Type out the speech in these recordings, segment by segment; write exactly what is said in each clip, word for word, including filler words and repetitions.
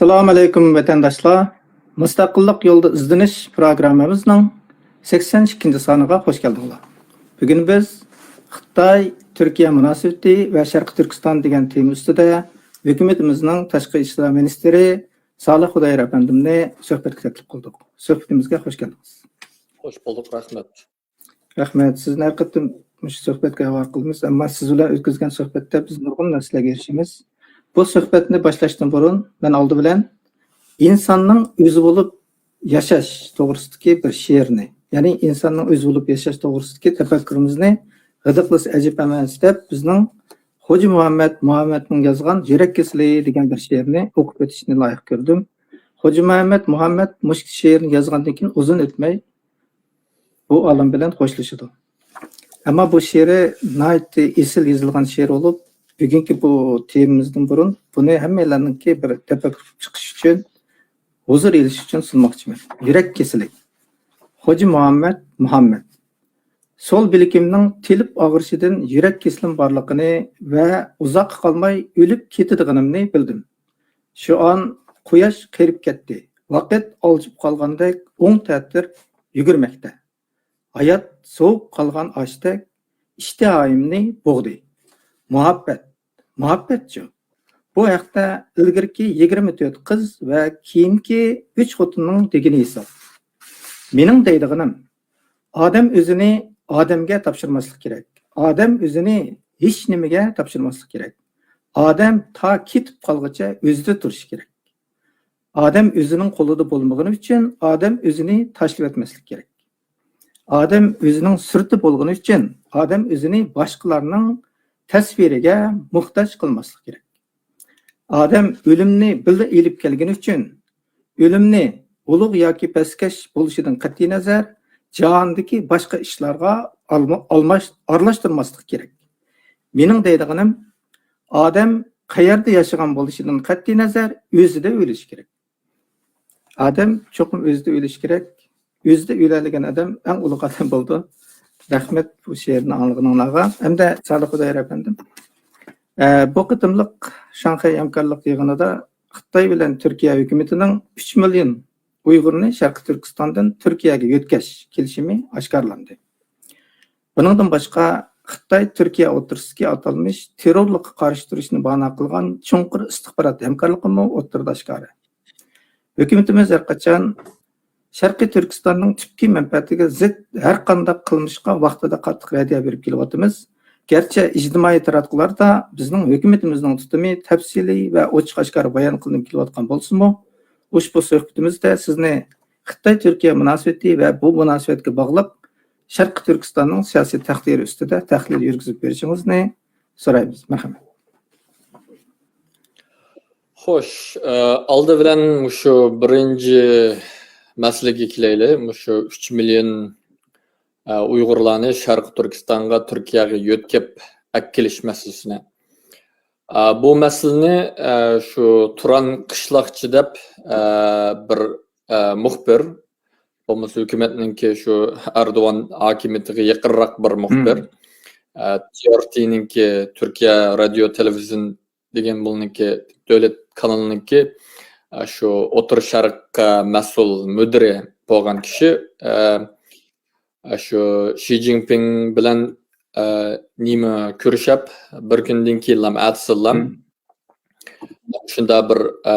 ئەسسالامۇ ئەلەيكۇم، ۋەتەنداشلار. مۇستەقىللىق يولىدا ئىزدىنىش پروگراممىمىزنىڭ سەكسەن ئىككىنچى سانىغا خوش كەلدىڭلار. بۈگۈن بىز خىتاي، تۈركىيە مۇناسىۋىتى ۋە شەرقىي تۈركىستان دېگەن تېما ئۈستىدە ھۆكۈمىتىمىزنىڭ تاشقى ئىشلار مىنىستىرى سالىھ خۇدايار ئەپەندىمنى سۆھبەتكە تەكلىپ قىلدۇق. سۆھبىتىمىزگە خوش كەلدىڭىز. خوش بولدۇق، رەھمەت. رەھمەت. سىزنى ھەر قېتىم مۇشۇ سۆھبەتكە ھەۋا قىلىمىز، ئەمما سىز بىلەن ئۆتكۈزگەن سۆھبەتتە بىز نۇرغۇن نەرسىلەرگە ئېرىشىمىز. بۇ سۆھبەتنى باشلاشتىن بۇرۇن، مەن ئالدى بىلەن ئىنساننىڭ ئۆزى بولۇپ ياشاش توغرىسىدىكى بىر شېئىرنى، يەنى ئىنساننىڭ ئۆزى بولۇپ ياشاش توغرىسىدىكى تەپەككۇرىمىزنى غىدىقلىسا ئەجەب ئەمەس دەپ، بىزنىڭ خوجا مۇھەممەد مۇھەممەدنىڭ يازغان يۈرەك كېسىلى دېگەن بىر شېئىرنى ئوقۇپ ئۆتۈشنى لايىق كۆردۈم. خوجا مۇھەممەد مۇھەممەد مۇشۇ شېئىرنى يازغاندىن كېيىن ئۇزۇن ئۆتمەي، بۇ ئالەم بىلەن خوشلىشىدۇ. ئەمما بۇ شېئىرى ناھايىتى ئېسىل يېزىلغان شېئىر بولۇپ، بۈگۈنكى بۇ تېمىمىزدىن بۇرۇن بۇنى ھەممەيلەننىڭكى بىر تەپەككۇر چىقىش ئۈچۈن، ھۇزۇر ئېلىش ئۈچۈن سۇنماقچىمەن. يۈرەك كېسىلى. خوجا مۇھەممەد مۇھەممەد. سول بىلىكىمنىڭ تېلىپ ئاغرىشىدىن يۈرەك كېسىلىم بارلىقىنى ۋە ئۇزاققا قالماي ئۆلۈپ كېتىدىغىنىمنى بىلدىم. شۇ ئان قۇياش قېرىپ كەتتى. ۋاقىت ئالجىپ قالغاندەك ئوڭ تەتۈر يۈگۈرمەكتە. ھايات سوۋۇپ قالغان ئاشتەك ئىشتىھايىمنى بوغدى. مۇھەببەت، مۇھەببەتچۇ؟ بۇ ھەقتە ئىلگىرىكى يىگىرمە تۆت قىز ۋە كېيىنكى ئۈچ خوتۇننىڭ دېگىنى ھېساب. مېنىڭ دەيدىغىنىم، ئادەم ئۆزىنى ئادەمگە تاپشۇرماسلىق كېرەك. ئادەم ئۆزىنى ھېچنېمىگە تاپشۇرماسلىق كېرەك. ئادەم تا كېتىپ قالغۇچە ئۆزىدە تۇرۇشى كېرەك. ئادەم ئۆزىنىڭ قولىدا بولمىغىنى ئۈچۈن ئادەم ئۆزىنى تاشلىۋەتمەسلىك كېرەك. ئادەم ئۆزىنىڭ سۈرىتى بولغىنى ئۈچۈن ئادەم ئۆزىنى باشقىلارنىڭ تەسۋىرىگە موھتاج قىلماسلىق كېرەك. ئادەم ئۆلۈمنى بىللە ئېلىپ كەلگىنى ئۈچۈن، ئۆلۈمنى ئۇلۇغ ياكى پەسكەش بولۇشىدىن قەتئىينەزەر، جاھاندىكى باشقا ئىشلارغا ئالما-، ئالماش-، ئارىلاشتۇرماسلىق كېرەك. مېنىڭ دەيدىغىنىم، ئادەم قەيەردە ياشىغان بولۇشىدىن قەتئىينەزەر، ئۆزىدە ئۆلۈشى كېرەك. ئادەم چوقۇم ئۆزىدە ئۆلۈشى كېرەك. ئۆزىدە ئۆلەلىگەن ئادەم ئەڭ ئۇلۇغ ئادەم بولىدۇ. رەھمەت بۇ شېئىرنى ئاڭلىغىنىڭلارغا. ھەمدە سالىھ خۇدايار ئەپەندىم، ئە، بۇ قېتىملىق شاڭخەي ھەمكارلىق يىغىنىدا خىتاي بىلەن تۈركىيە ھۆكۈمىتىنىڭ ئۈچ مىليون ئۇيغۇرنى شەرقىي تۈركىستاندىن تۈركىيەگە يۆتكەش كېلىشىمى ئاشكارىلاندى. بۇنىڭدىن باشقا، خىتاي تۈركىيە ئوتتۇرىسىدىكى ئاتالمىش تېررورلۇققا قارشى تۇرۇشنى باھانە قىلغان چوڭقۇر ئىستىخبارات ھەمكارلىقىمۇ ئوتتۇرىدا ئاشكارا. ھۆكۈمىتىمىز ھەر قاچان شەرقىي تۈركىستاننىڭ تۈپكى مەنپەئەتىگە زىت ھەر قانداق قىلمىشقا ۋاقتىدا قاتتىق رەددىيە بېرىپ كېلىۋاتىمىز. گەرچە ئىجتىمائىي تاراتقۇلاردا بىزنىڭ ھۆكۈمىتىمىزنىڭ تۇتۇمى تەپسىلىي ۋە ئوچۇق ئاشكارا بايان قىلىنىپ كېلىۋاتقان بولسىمۇ، ئۇشبۇ سۆھبىتىمىزدە سىزنى خىتاي-تۈركىيە مۇناسىۋىتى ۋە بۇ مۇناسىۋەتكە باغلىق شەرقىي تۈركىستاننىڭ سىياسىي تەقدىرى ئۈستىدە تەھلىل يۈرگۈزۈپ بېرىشىڭىزنى سورايمىز. مەرھەمەت. خوش، ئە، ئالدى بىلەن مۇشۇ بىرىنچى مەسىلىگە كېلەيلى. مۇشۇ ئۈچ مىليون، ئە، ئۇيغۇرلارنى شەرقىي تۈركىستانغا، تۈركىيەگە يۆتكەپ ئەكېلىش مەسىلىسىنى. ئە، بۇ مەسىلىنى، ئە، شۇ تۇران قىشلاقچى دەپ، ئە، بىر، ئە، مۇخبىر، بولمىسا ھۆكۈمەتنىڭكى شۇ ئەردوغان ھاكىمىيىتىگە يېقىنراق بىر مۇخبىر، ئە، تى ئار تى نىڭكى، تۈركىيە رادىيو تېلېۋىزىيون دېگەن بۇنىڭكى دۆلەت كانىلىنىڭكى، ئە، شۇ ئوتتۇرا شەرققە مەسئۇل مۇدىرى بولغان كىشى، ئە، ئە، شۇ شى جىنپىڭ بىلەن، ئە، نېمە كۆرۈشەپ، بىر كۈندىن كېيىنلا، ئەتىسىلا شۇنداق بىر، ئە،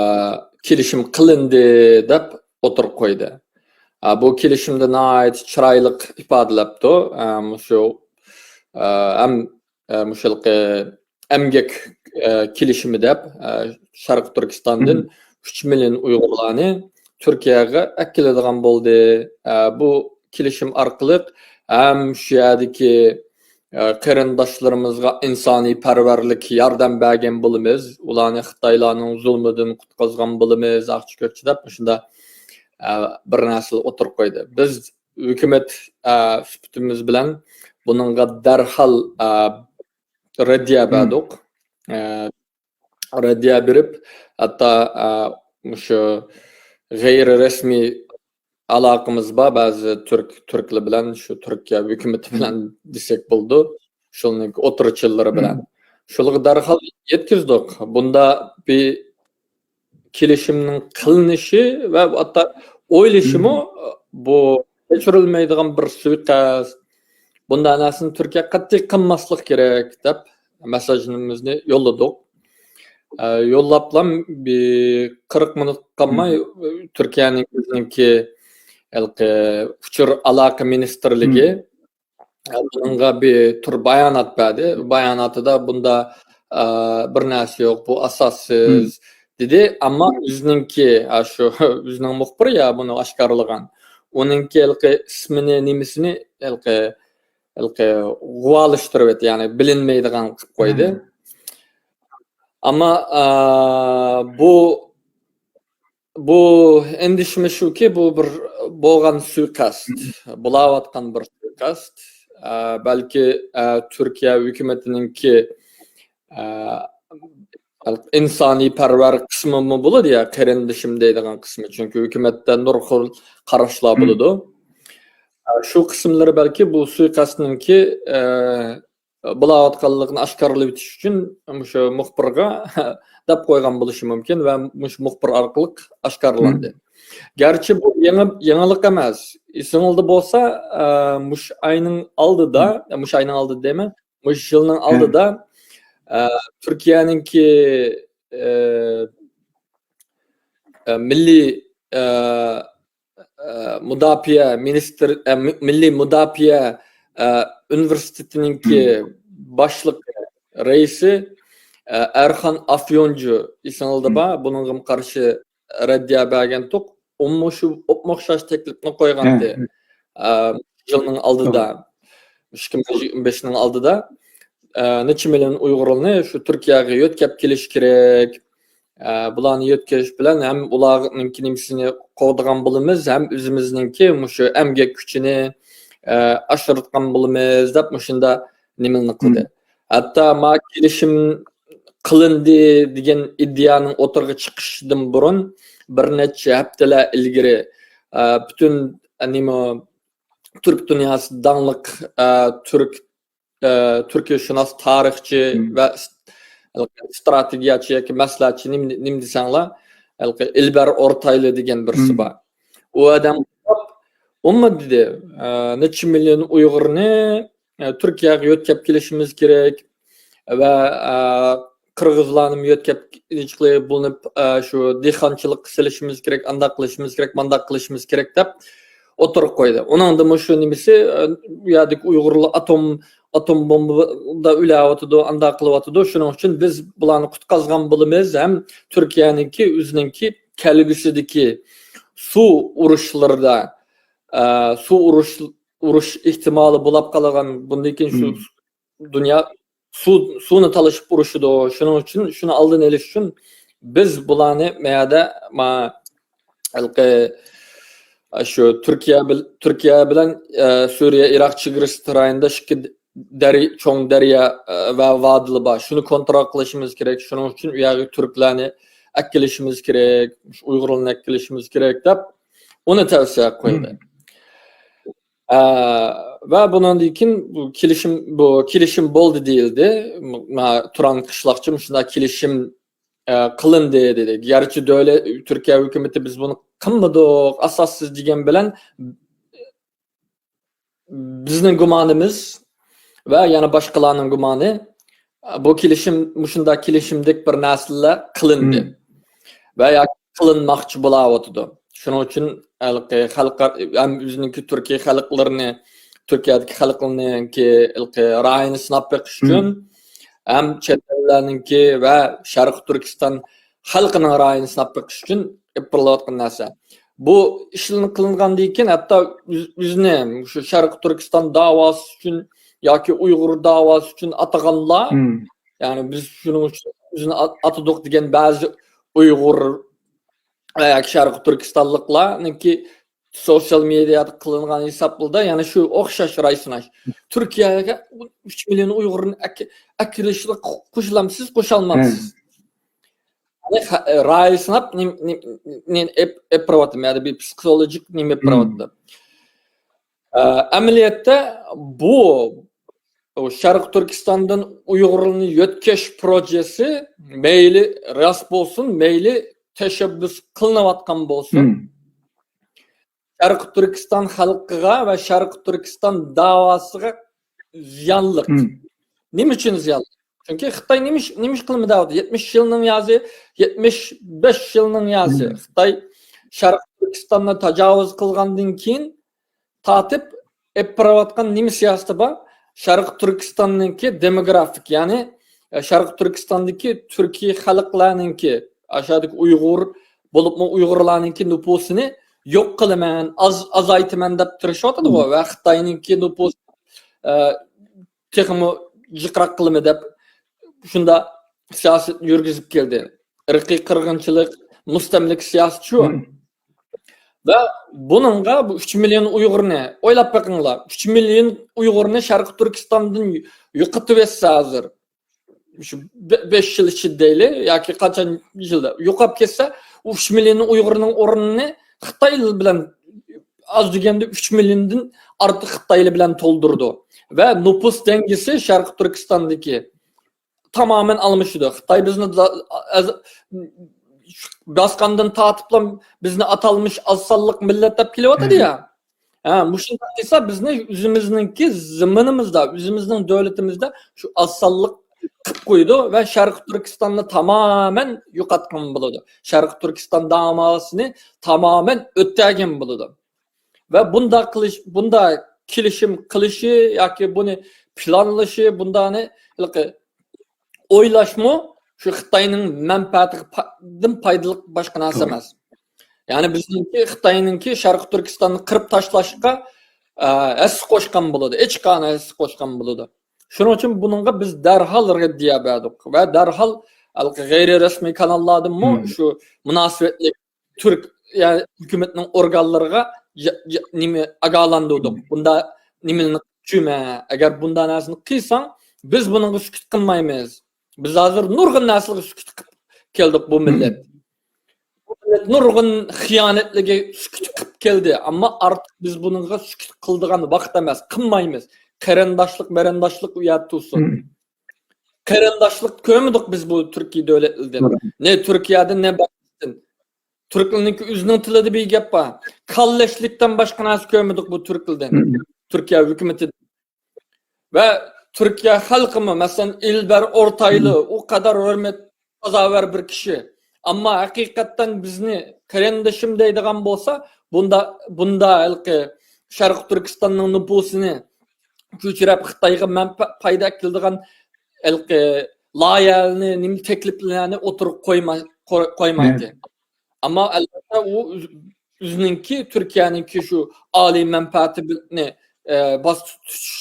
كېلىشىم قىلىندى دەپ ئوتتۇرىغا قويدى. ئە، بۇ كېلىشىمدە ناھايىتى چىرايلىق ئىپادىلەپتۇ. ئە، مۇشۇ، ئە، ھەم، ئە، مۇشۇلقى ئەمگەك، ئە، كېلىشىمى دەپ، ئە، شەرقىي تۈركىستاندىن ئۈچ مىليون ئۇيغۇرلارنى تۈركىيەگە ئەكېلىدىغان بولدى. ئە، بۇ كېلىشىم ئارقىلىق ھەم شۇ يەردىكى، ئە، قېرىنداشلىرىمىزغا ئىنسانىيپەرۋەرلىك ياردەم بەرگەن بولىمىز، ئۇلارنى خىتايلارنىڭ زۇلمىدىن قۇتقۇزغان بولىمىز، ئاقچى كۆكچى دەپ مۇشۇنداق، ئە، بىر نەرسىلەر ئوتتۇرىغا قويدى. بىز ھۆكۈمەت، ئە، سۈپىتىمىز بىلەن بۇنىڭغا دەرھال، ئە، رەددىيە بەردۇق. ئە، رەددىيە بېرىپ، ھەتتا، ئە، مۇشۇ غەيرىي رەسمىي ئالاقىمىز بار بەزى تۈرك، تۈركلەر بىلەن، شۇ تۈركىيە ھۆكۈمىتى بىلەن دېسەك بولىدۇ. شۇنىڭ ئوتتۇرىچىلىرى بىلەن. شۇلارغا دەرھال يەتكۈزدۇق. بۇندا بىر كېلىشىمنىڭ قىلىنىشى ۋە ھەتتا ئويلىشىمۇ بۇ كەچۈرۈلمەيدىغان بىر سۇيىقەست. بۇنداق نەرسىنى تۈركىيە قەتئىي قىلماسلىق كېرەك دەپ مېسساژىمىزنى يوللىدۇق. ئە، يوللاپلا بىر قىرىق مىنۇت قالماي تۈركىيەنىڭ ئۆزىنىڭكى ھېلىقى ئۇچۇر ئالاقە مىنىستىرلىكى بۇنىڭغا بىر تۈر بايانات بەردى. باياناتىدا بۇندا، ئە، بىر نەرسە يوق، بۇ ئاساسسىز دېدى. ئەمما ئۆزىنىڭكى، ئە، شۇ ئۆزىنىڭ مۇخبىرى يا بۇنى ئاشكارىلىغان. ئۇنىڭكى ھېلىقى ئىسمىنى، نېمىسىنى ھېلىقى، ھېلىقى غۇۋالاشتۇرۇۋەتتى، يەنى بىلىنمەيدىغان قىلىپ قويدى. ئەمما، ئە، بۇ بۇ ئەندىشىمىز شۇكى، بۇ بىر بولغان سۇيىقەست، بولاۋاتقان بىر سۇيىقەست. ئە، بەلكى، ئە، تۈركىيە ھۆكۈمىتىنىڭكى، ئە، ئىنسانىيپەرۋەر قىسمىمۇ بولىدۇ يا، قېرىندىشىم دەيدىغان قىسمى. چۈنكى ھۆكۈمەتتە نۇرغۇن قاراشلار بولىدۇ. ئە، شۇ قىسىملىرى بەلكى بۇ سۇيىقەستنىڭكى، ئە، بولاۋاتقانلىقىنى ئاشكارىلىۋېتىش ئۈچۈن مۇشۇ مۇخبىرغا دەپ قويغان بولۇشى مۇمكىن ۋە مۇشۇ مۇخبىر ئارقىلىق ئاشكارىلاندى. گەرچە بۇ يېڭى، يېڭىلىق ئەمەس. ئېسىڭىزدە بولسا، ئە، مۇشۇ ئاينىڭ ئالدىدا، مۇشۇ ئاينىڭ ئالدىدا دەيمەن، مۇشۇ يىلنىڭ ئالدىدا، ئە، تۈركىيەنىڭكى، ئە، ئە، مىللىي، ئە، ئە، مۇداپىئە مىنىستىر، ئە، مىللىي مۇداپىئە، ئە، ئۇنىۋېرسىتېتىنىڭكى باشلىقى، رەئىسى، ئە، ئەرخان ئافيونجۇ، ئېسىڭىزدە بار، بۇنىڭغا قارشى رەددىيە بەرگەنتۇق. ئۇمۇ شۇ ئوپمۇئوخشاش تەكلىپنى قويغانتى. ئە، يىلنىڭ ئالدىدا، ئىككى مىڭ يىگىرمە بەشنىڭ ئالدىدا، ئە، نەچچە مىليون ئۇيغۇرنى شۇ تۈركىيەگە يۆتكەپ كېلىش كېرەك. ئە، بۇلارنى يۆتكەش بىلەن ھەم ئۇلارنىڭكى نېمىسىنى قوغدىغان بولىمىز، ھەم ئۆزىمىزنىڭكى مۇشۇ ئەمگەك كۈچىنى، ئە، ئاشۇرتقان بولىمىز دەپ مۇشۇنداق نېمىلەرنى قىلدى. ھەتتا ما كېلىشىم قىلىندى دېگەن ئىدىيەنىڭ ئوتتۇرىغا چىقىشىدىن بۇرۇن بىر نەچچە ھەپتىلەر ئىلگىرى، ئە، پۈتۈن، ئە، نېمە، تۈرك دۇنياسى داڭلىق، ئە، تۈرك ئە، تۈركىيەشۇناس، تارىخچى ۋە ئىس-، ئىستراتېگىيەچى ياكى مەسلىھەتچى، نېمە، نېمە دېسەڭلار، ھېلىقى ئىلبەر ئورتايلى دېگەن بىرسى بار. ئۇ ئادەم ئۇمۇ دېدى، ئە، نەچچە مىليون ئۇيغۇرنى، ئە، تۈركىيەگە يۆتكەپ كېلىشىمىز كېرەك ۋە، ئە، قىرغىزلارنىمۇ يۆتكەپ، نېچىقلى بولۇنۇپ، ئە، شۇ دېھقانچىلىققا سېلىشىمىز كېرەك، ئانداق قىلىشىمىز كېرەك، مانداق قىلىشىمىز كېرەك دەپ ئوتتۇرىغا قويدى. ئۇنىڭدا مۇشۇ نېمىسى، ئە، ئۇ يەردىكى ئۇيغۇرلار ئاتوم، ئاتوم بومبىدا ئۆلۈۋاتىدۇ، ئانداق قىلىۋاتىدۇ. شۇنىڭ ئۈچۈن بىز بۇلارنى قۇتقازغان بولىمىز ھەم تۈركىيەنىڭكى ئۆزىنىڭكى كەلگۈسىدىكى سۇ ئۇرۇشلىرىدا، ئە، سۇ ئۇرۇش، ئۇرۇش ئېھتىمالى بولاپ قالغان، بۇندىن كېيىن شۇ دۇنيا سۇ، سۇنى تالىشىپ ئۇرۇشىدۇ. شۇنىڭ ئۈچۈن، شۇنى ئالدىنى ئېلىش ئۈچۈن بىز بۇلارنى مەيەدە، ما، ھېلىقى، شۇ تۈركىيە بىل-، تۈركىيە بىلەن، ئە، سۈرىيە، ئىراق چېگرىسى رايونىدا ئىككى دەري-، چوڭ دەريا، ئە، ۋە ۋادىلار بار. شۇنى كونترول قىلىشىمىز كېرەك. شۇنىڭ ئۈچۈن ئۇ يەرگە تۈركلەرنى ئەكېلىشىمىز كېرەك، ئۇيغۇرلارنى ئەكېلىشىمىز كېرەك دەپ ئۇنى تەۋسىيە قويدى. ئە، ۋە بۇنىڭدىن كېيىن بۇ كېلىشىم، بۇ كېلىشىم بولدى دېيىلدى. ما-، تۇران قىشلاقچى مۇشۇنداق كېلىشىم، ئە، قىلىندى دېدى. گەرچە دۆلەت، تۈركىيە ھۆكۈمىتى بىز بۇنى قىلمىدۇق، ئاساسسىز دېگەن بىلەن بىزنىڭ گۇمانىمىز ۋە يەنە باشقىلارنىڭ گۇمانى، بۇ كېلىشىم، مۇشۇنداق كېلىشىمدەك بىر نەرسىلەر قىلىندى. ۋە ياكى قىلىنماقچى بولاۋاتىدۇ. شۇنىڭ ئۈچۈن ھېلىقى خەلقئارا، ھەم ئۆزىنىڭكى تۈركىي خەلقلىرىنى، تۈركىيەدىكى خەلقلىرىنىڭكى ھېلىقى رايىنى سىناپ بېقىش ئۈچۈن، ھەم چەت ئەللەرنىڭكى ۋە شەرقىي تۈركىستان خەلقىنىڭ رايىنى سىناپ بېقىش ئۈچۈن ئېلىپ بېرىلىۋاتقان نەرسە. بۇ ئىشلار قىلىنغاندىن كېيىن ھەتتا ئۆز-، ئۆزىنى شۇ شەرقىي تۈركىستان داۋاسى ئۈچۈن ياكى ئۇيغۇر داۋاسى ئۈچۈن ئاتىغانلار، يەنى بىز شۇنىڭ ئۈچۈن ئۆزىنى ئات-، ئاتىدۇق دېگەن بەزى ئۇيغۇر ۋە ياكى شەرقىي تۈركىستانلىقلارنىڭكى سوشيال مېدىيادا قىلىنغان ھېسابلىرىدا يەنە شۇ ئوخشاش راي سىناش. تۈركىيەگە ئۈچ مىليون ئۇيغۇرنى ئەك-، ئەكىرىشىگە قوشۇلامسىز، قوشالمامسىز؟ يەنى خە-، راي سىناپ نېم-، نېم-، نېمە ئېپ-، ئېپ بېرىۋاتىدۇ، يەنى بىر پسىخولوگىك نېمە ئېپ بېرىۋاتىدۇ. ئە، ئەمەلىيەتتە بۇ، بۇ شەرقىي تۈركىستاندىن ئۇيغۇرلارنى يۆتكەش پروژېسى مەيلى راست بولسۇن، مەيلى تەشەببۇس قىلىنىۋاتقان بولسۇن، شەرقىي تۈركىستان خەلقىگە ۋە شەرقىي تۈركىستان داۋاسىغا زىيانلىق. نېمە ئۈچۈن زىيانلىق؟ چۈنكى خىتاي نېمە ئىش، نېمە ئىش قىلمىدى؟ يەتمىش يىلنىڭ يازى، يەتمىش بەش يىلنىڭ يازى. خىتاي شەرقىي تۈركىستاننى تاجاۋۇز قىلغاندىن كېيىن تارتىپ ئېلىپ بېرىۋاتقان نېمە سىياسىتى بار؟ شەرقىي تۈركىستاننىڭكى دېموگرافىك، يەنى، ئە، شەرقىي تۈركىستاندىكى تۈركىي خەلقلەرنىڭكى، ئاشۇدىكى ئۇيغۇر، بولۇپمۇ ئۇيغۇرلارنىڭكى نوپۇسىنى يوق قىلىمەن، ئاز، ئازايتىمەن دەپ تىرىشىۋاتىدىغۇ ۋە خىتاينىڭكى نوپۇس، ئە، تېخىمۇ جىقراق قىلىمەن دەپ شۇنداق سىياسەت يۈرگۈزۈپ كەلدى. ئىرقىي قىرغىنچىلىق، مۇستەملىكە سىياسىتى شۇ. ۋە بۇنىڭغا بۇ ئۈچ مىليون ئۇيغۇرنى ئويلاپ بېقىڭلار. ئۈچ مىليون ئۇيغۇرنى شەرقىي تۈركىستاندىن يوقىتىۋەتسە ھازىر، شۇ بە-، بەش يىل ئىچىدە دەيلى ياكى قاچان يىلدا يوقاپ كەتسە، ئۇ ئۈچ مىليون ئۇيغۇرنىڭ ئورنىنى خىتايلار بىلەن، ئاز دېگەندە ئۈچ مىليوندىن ئارتۇق خىتايلار بىلەن تولدۇرىدۇ. ۋە نوپۇس دەڭگىسى شەرقىي تۈركىستاندىكى تامامەن ئالمىشىدۇ. خىتاي بىزنى دا-، ئەز-، باسقاندىن تارتىپلا بىزنى ئاتالمىش ئاز سانلىق مىللەت دەپ كېلىۋاتىدۇ يا. ھە، مۇشۇنداق قىلسا بىزنى ئۆزىمىزنىڭكى زېمىنىمىزدا، ئۆزىمىزنىڭ دۆلىتىمىزدە شۇ ئاز سانلىق قىلىپ قويىدۇ ۋە شەرقىي تۈركىستاننى تامامەن يوقاتقان بولىدۇ. شەرقىي تۈركىستان داۋاسىنى تامامەن ئۆتەگەن بولىدۇ. ۋە بۇنداق قىلىش، بۇنداق كېلىشىم قىلىشى ياكى بۇنى پىلانلىشى، بۇنداقنى ھېلىقى ئويلاشمۇ شۇ خىتاينىڭ مەنپەئەتىگە پا-، دىن پايدىلىق باشقا نەرسە ئەمەس. يەنى بىزنىڭكى خىتاينىڭكى شەرقىي تۈركىستاننى قىرىپ تاشلاشقا، ئە، ھەسسە قوشقان بولىدۇ، ئېچىقانە ھەسسە قوشقان بولىدۇ. شۇنىڭ ئۈچۈن بۇنىڭغا بىز دەرھال رەددىيە بەردۇق ۋە دەرھال ھېلىقى غەيرىي رەسمىي كاناللاردىنمۇ شۇ مۇناسىۋەتلىك تۈرك، يەنى ھۆكۈمەتنىڭ ئورگانلىرىغا جا-، جا-، نېمە، ئاگاھلاندۇردۇق. بۇنداق نېمىلەرنى قىلىپ يۈرمە. ئەگەر بۇنداق نەرسىنى قىلساڭ، بىز بۇنىڭغا سۈكۈت قىلمايمىز. بىز ھازىر نۇرغۇن نەرسىلەرگە سۈكۈت قىلىپ كەلدۇق بۇ مىللەت. بۇ مىللەت نۇرغۇن خىيانەتلەرگە سۈكۈت قىلىپ كەلدى. ئەمما ئارتۇق بىز بۇنىڭغا سۈكۈت قىلىدىغان ۋاقىت ئەمەس، قىلمايمىز. قېرىنداشلىق، مەرەنداشلىق ئۇ يەردە تۇرسۇن. قېرىنداشلىق كۆرمىدۇق بىز بۇ تۈركىي دۆلەتلەردىن. نە تۈركىيەدىن، نە باشقىدىن. تۈركلەرنىڭكى ئۆزىنىڭ تىلىدا بىر گەپ بار. كاللەشلىكتىن باشقا نەرسە كۆرمىدۇق بۇ تۈركلەردىن. تۈركىيە ھۆكۈمىتىدىن. ۋە تۈركىيە خەلقىمۇ، مەسىلەن، ئىلبەر ئورتايلى ئۇ قەدەر ھۆرمەت سازاۋەر بىر كىشى. ئەمما ھەقىقەتەن بىزنى قېرىندىشىم دەيدىغان بولسا، بۇندا، بۇندا ھېلىقى شەرقىي تۈركىستاننىڭ نوپۇسىنى كۆچۈرۈپ خىتايغا مەنپە-، پايدا ئەكېلىدىغان ھېلىقى لايىھەلەرنى، نېمە تەكلىپلەرنى ئوتتۇرىغا قويما-، قوي-، قويمايتتى. ئەمما ئەلۋەتتە ئۇ ئۆز-، ئۆزىنىڭكى، تۈركىيەنىڭكى شۇ ئالىي مەنپەئەتىنى، ئە، باستۇرۇپ تۇتۇش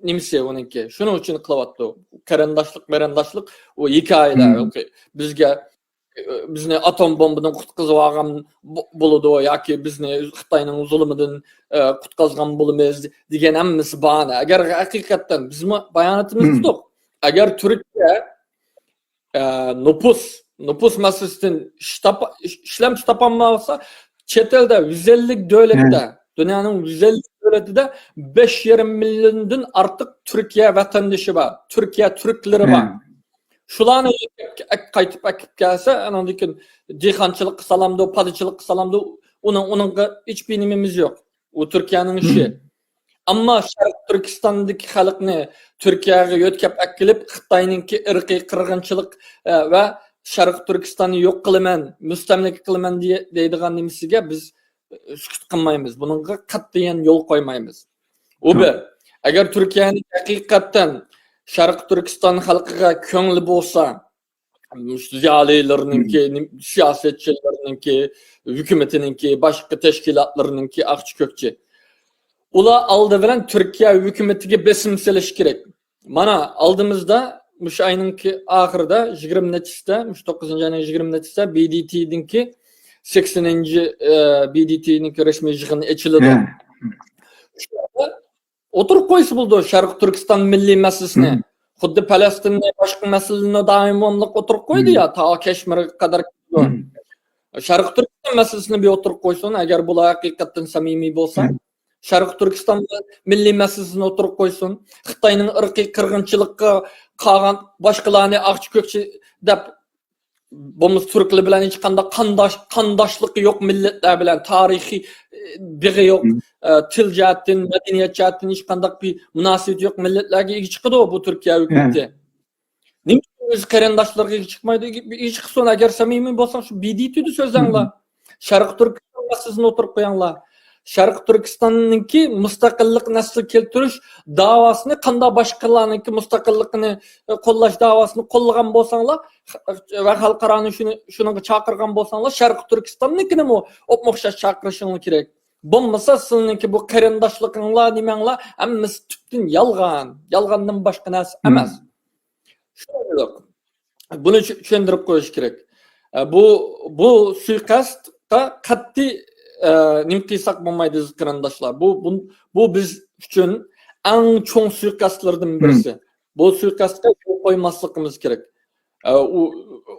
نېمىسى ئۇنىڭكى. شۇنىڭ ئۈچۈن قىلىۋاتىدۇ. قېرىنداشلىق، مەرەنداشلىق، ئۇ ھېكايىلەر. بىزگە، ئە، بىزنى ئاتوم بومبىدىن قۇتقۇزۇۋالغان بو-، بولىدۇ ياكى بىزنى خىتاينىڭ زۇلۇمىدىن، ئە، قۇتقۇزغان بولىمىز دېگەن ھەممىسى باھانە. ئەگەر ھەقىقەتەن بىزمۇ باياناتىمىزدا دېدۇق. ئەگەر تۈركىيە ئە، نوپۇس، نوپۇس مەسىلىسىدىن ئىش تاپا-، ئىش-، ئىشلەمچى تاپالمىسا، چەت ئەلدە، يۈز ئەللىك دۆلەتتە، دۇنيانىڭ يۈز ئەللىك دۆلىتىدە بەش يېرىم مىليوندىن ئارتۇق تۈركىيە ۋەتەندىشى بار، تۈركىيە تۈركلىرى بار. شۇلارنى قايتىپ ئەكىپ كەلسە، ئانىڭدىن كېيىن دېھقانچىلىققا سالامدۇ، پادىچىلىققا سالامدۇ، ئۇنىڭ، ئۇنىڭغا ھېچبىر نېمىمىز يوق. ئۇ تۈركىيەنىڭ ئىشى. ئەمما شەرقىي تۈركىستاندىكى خەلقنى تۈركىيەگە يۆتكەپ ئەكېلىپ، خىتاينىڭكى ئىرقىي قىرغىنچىلىق، ئە، ۋە شەرقىي تۈركىستاننى يوق قىلىمەن، مۇستەملىكە قىلىمەن دېيە-، دەيدىغان نېمىسىگە بىز، ئە، سۈكۈت قىلمايمىز. بۇنىڭغا قەتئىيەن يول قويمايمىز. ئۇ بىر. ئەگەر تۈركىيەنىڭ ھەقىقەتەن شەرقىي تۈركىستان خەلقىگە كۆڭلى بولسا، مۇشۇ زىيالىيلىرىنىڭكى، نېم-، سىياسەتچىلىرىنىڭكى، ھۆكۈمىتىنىڭكى، باشقا تەشكىلاتلىرىنىڭكى ئاقچى كۆكچى. ئۇلار ئالدى بىلەن تۈركىيە ھۆكۈمىتىگە بېسىم سېلىشى كېرەك. مانا ئالدىمىزدا مۇشۇ ئاينىڭكى ئاخىرىدا، يىگىرمە نەچچىسىدە، مۇشۇ توققۇزىنچى ئاينىڭ يىگىرمە نەچچىسىدە بى دى تىنىڭكى سەكسىنىنچى، ئە، بى دى تىنىڭكى رەسمىي يىغىنى ئېچىلىدۇ. شۇ يەردە ئوتتۇرىغا قويسا بولىدۇ شەرقىي تۈركىستان مىللىي مەسىلىسىنى. خۇددى پەلەستىننى، باشقا مەسىلىنى دائىملىق ئوتتۇرىغا قويدى يا، تا كەشمىرگە قەدەر كېلىدۇ. شەرقىي تۈركىستان مەسىلىسىنى بىر ئوتتۇرىغا قويسۇن، ئەگەر بۇلار ھەقىقەتەن سەمىمىي بولسا. شەرقىي تۈركىستان مىللىي مەسىلىسىنى ئوتتۇرىغا قويسۇن. خىتاينىڭ ئىرقىي قىرغىنچىلىققا قالغان باشقىلارنى ئاقچى كۆكچى دەپ بولمىسا تۈركلەر بىلەن ھېچقانداق قانداش، قانداشلىقى يوق مىللەتلەر بىلەن، تارىخىي، ئە، بېغى يوق، ئە، تىل جەھەتتىن، مەدەنىيەت جەھەتتىن ھېچقانداق بىر مۇناسىۋىتى يوق مىللەتلەرگە ئىگە چىقىدۇ بۇ تۈركىيە ھۆكۈمىتى. نېمە ئۈچۈن ئۆز قېرىنداشلىرىغا ئىگە چىقمايدۇ؟ ئىگە، ئىگە چىقسۇن، ئەگەر سەمىمىي بولساڭ، شۇ بىدىتىدا سۆزلەڭلار. شەرقىي تۈركىستان مەسىلىسىنى ئوتتۇرىغا قويۇڭلار. شەرقىي تۈركىستاننىڭكى مۇستەقىللىق نەسلى كەلتۈرۈش داۋاسىنى قانداق باشقىلارنىڭكى مۇستەقىللىقىنى، ئە، قوللاش داۋاسىنى قوللىغان بولساڭلار، خ-، ۋە خەلقئارانى شۇنى، شۇنىڭغا چاقىرغان بولساڭلار، شەرقىي تۈركىستاننىڭكىنىمۇ ئوپمۇ ئوخشاش چاقىرىشىڭلار كېرەك. بولمىسا سىلىنىڭكى بۇ قېرىنداشلىقىڭلار، نېمەڭلار ھەممىسى تۈپتىن يالغان. يالغاندىن باشقا نەرسە ئەمەس. شۇنداق. بۇنى چۈ-، چۈشەندۈرۈپ قويۇش كېرەك. ئە، بۇ، بۇ سۇيىقەستقە قەتئىي، ئە، نېمە قىلساق بولمايدۇ، ئەزىز قېرىنداشلار. بۇ، بۇ، بۇ بىز ئۈچۈن ئەڭ چوڭ سۇيىقەستلەردىن بىرسى. بۇ سۇيىقەستكە يول قويماسلىقىمىز كېرەك. ئە، ئۇ،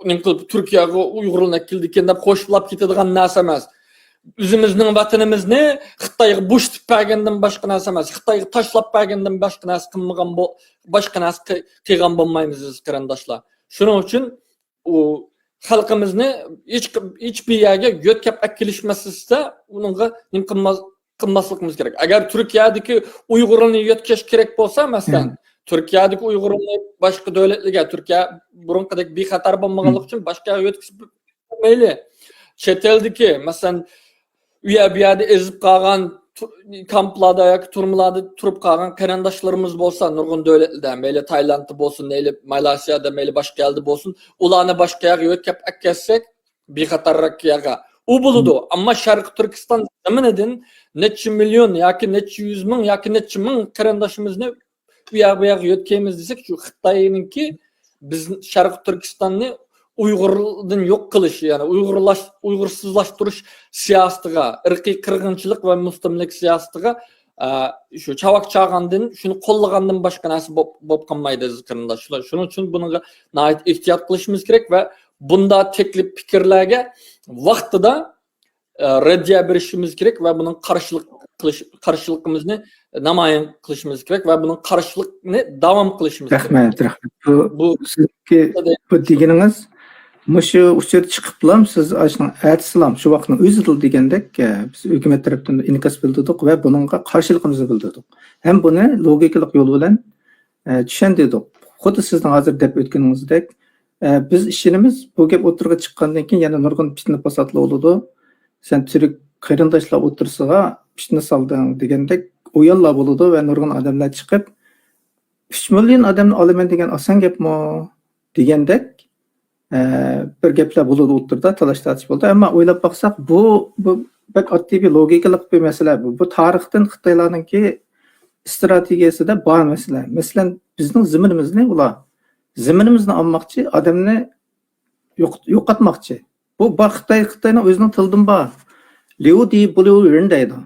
نېمە قىلىپ تۈركىيەگە ئۇيغۇرلارنى ئەكېلىدىكەن دەپ خوشلاپ كېتىدىغان نەرسە ئەمەس. ئۆزىمىزنىڭ ۋەتىنىمىزنى خىتايغا بوشىتىپ بەرگەندىن باشقا نەرسە ئەمەس. خىتايغا تاشلاپ بەرگەندىن باشقا نەرسە قىلمىغان بو-، باشقا نەرسە قىل-، قىلغان بولمايمىز، ئەزىز قېرىنداشلار. شۇنىڭ ئۈچۈن ئۇ خەلقىمىزنى ھېچ، ھېچ بىر يەرگە يۆتكەپ ئەكېلىشمەسلىكتە ئۇنىڭغا نېمە قىلماس-، قىلماسلىقىمىز كېرەك. ئەگەر تۈركىيەدىكى ئۇيغۇرلارنى يۆتكەش كېرەك بولسا، مەسىلەن، تۈركىيەدىكى ئۇيغۇرلارنى باشقا دۆلەتلەرگە، تۈركىيە بۇرۇنقىدەك بىخەتەر بولمىغانلىقى ئۈچۈن باشقا يەرگە يۆتكىسە مەيلى. چەت ئەلدىكى، مەسىلەن، ئۇ يەر بۇ يەردە ئېزىپ قالغان، تۇ-، كامپلاردا ياكى تۈرمىلەردە تۇرۇپ قالغان قېرىنداشلىرىمىز بولسا، نۇرغۇن دۆلەتلەردە، مەيلى تايلاندتا بولسۇن، مەيلى مالايسىيادا، مەيلى باشقا يەردە بولسۇن، ئۇلارنى باشقا يەرگە يۆتكەپ ئەكەتسەك، بىخەتەررەك يەرگە، ئۇ بولىدۇ. ئەمما شەرقىي تۈركىستان زېمىنىدىن نەچچە مىليون ياكى نەچچە يۈز مىڭ ياكى نەچچە مىڭ قېرىنداشىمىزنى ئۇ ياق بۇ ياققا يۆتكەيمىز دېسەك، شۇ خىتاينىڭكى بىز شەرقىي تۈركىستاننى ئۇيغۇردىن يوق قىلىش، يەنى ئۇيغۇرلاش-، ئۇيغۇرسىزلاشتۇرۇش سىياسىتىغا، ئىرقىي قىرغىنچىلىق ۋە مۇستەملىكە سىياسىتىغا، ئە، شۇ چاۋاك چالغاندىن، شۇنى قوللىغاندىن باشقا نەرسە بوپ، بوپ قالمايدۇ، ئەزىز قېرىنداشلار. شۇنىڭ ئۈچۈن بۇنىڭغا ناھايىتى ئېھتىيات قىلىشىمىز كېرەك ۋە بۇنداق تەكلىپ پىكىرلەرگە ۋاقتىدا ئە، رەددىيە بېرىشىمىز كېرەك ۋە بۇنىڭ قارشىلىق قىلىش، قارشىلىقىمىزنى نامايان قىلىشىمىز كېرەك ۋە بۇنىڭ قارشىلىقىنى داۋام قىلىشىمىز كېرەك. رەھمەت، رەھمەت. بۇ، بۇ سىزكى، بۇ دېگىنىڭىز، مۇشۇ ئۇچۇر چىقىپلا سىز ئاشۇنىڭ ئەتىسىلام، شۇ ۋاقىتنىڭ ئۆزىدىلا دېگەندەك، ئە، بىز ھۆكۈمەت تەرەپتىن ئىنكاس بىلدۈردۇق ۋە بۇنىڭغا قارشىلىقىمىزنى بىلدۈردۇق. ھەم بۇنى لوگىكىلىق يول بىلەن، ئە، چۈشەندۈردۇق. خۇددى سىزنىڭ ھازىر دەپ ئۆتكىنىڭىزدەك، ئە، بىز ئىشىنىمىز، بۇ گەپ ئوتتۇرىغا چىققاندىن كېيىن يەنە نۇرغۇن پىتنە-پاساتلار بولىدۇ. سەن تۈرك قېرىنداشلار ئوتتۇرىسىغا پىتنە سالدىڭ دېگەندەك ئويۇنلار بولىدۇ ۋە نۇرغۇن ئادەملەر چىقىپ، «ئۈچ مىليون ئادەمنى ئالىمەن دېگەن ئاسان گەپمۇ؟» دېگەندەك، ئە، بىر گەپلەر بولىدۇ ئوتتۇرىدا، تالاش-تارتىش بولىدۇ. ئەمما ئويلاپ باقساق، بۇ، بۇ بەك ئاددىي بىر لوگىكىلىق بىر مەسىلە. بۇ، بۇ تارىختىن خىتايلارنىڭكى ئىستراتېگىيەسىدە بار مەسىلە. مەسىلەن، بىزنىڭ زېمىنىمىزنى ئۇلار، زېمىنىمىزنى ئالماقچى، ئادەمنى يوق-، يوقاتماقچى. بۇ بار خىتاي، خىتاينىڭ ئۆزىنىڭ تىلىدىمۇ بار. ليۇ دى بۇليۇ رېن دەيدۇ.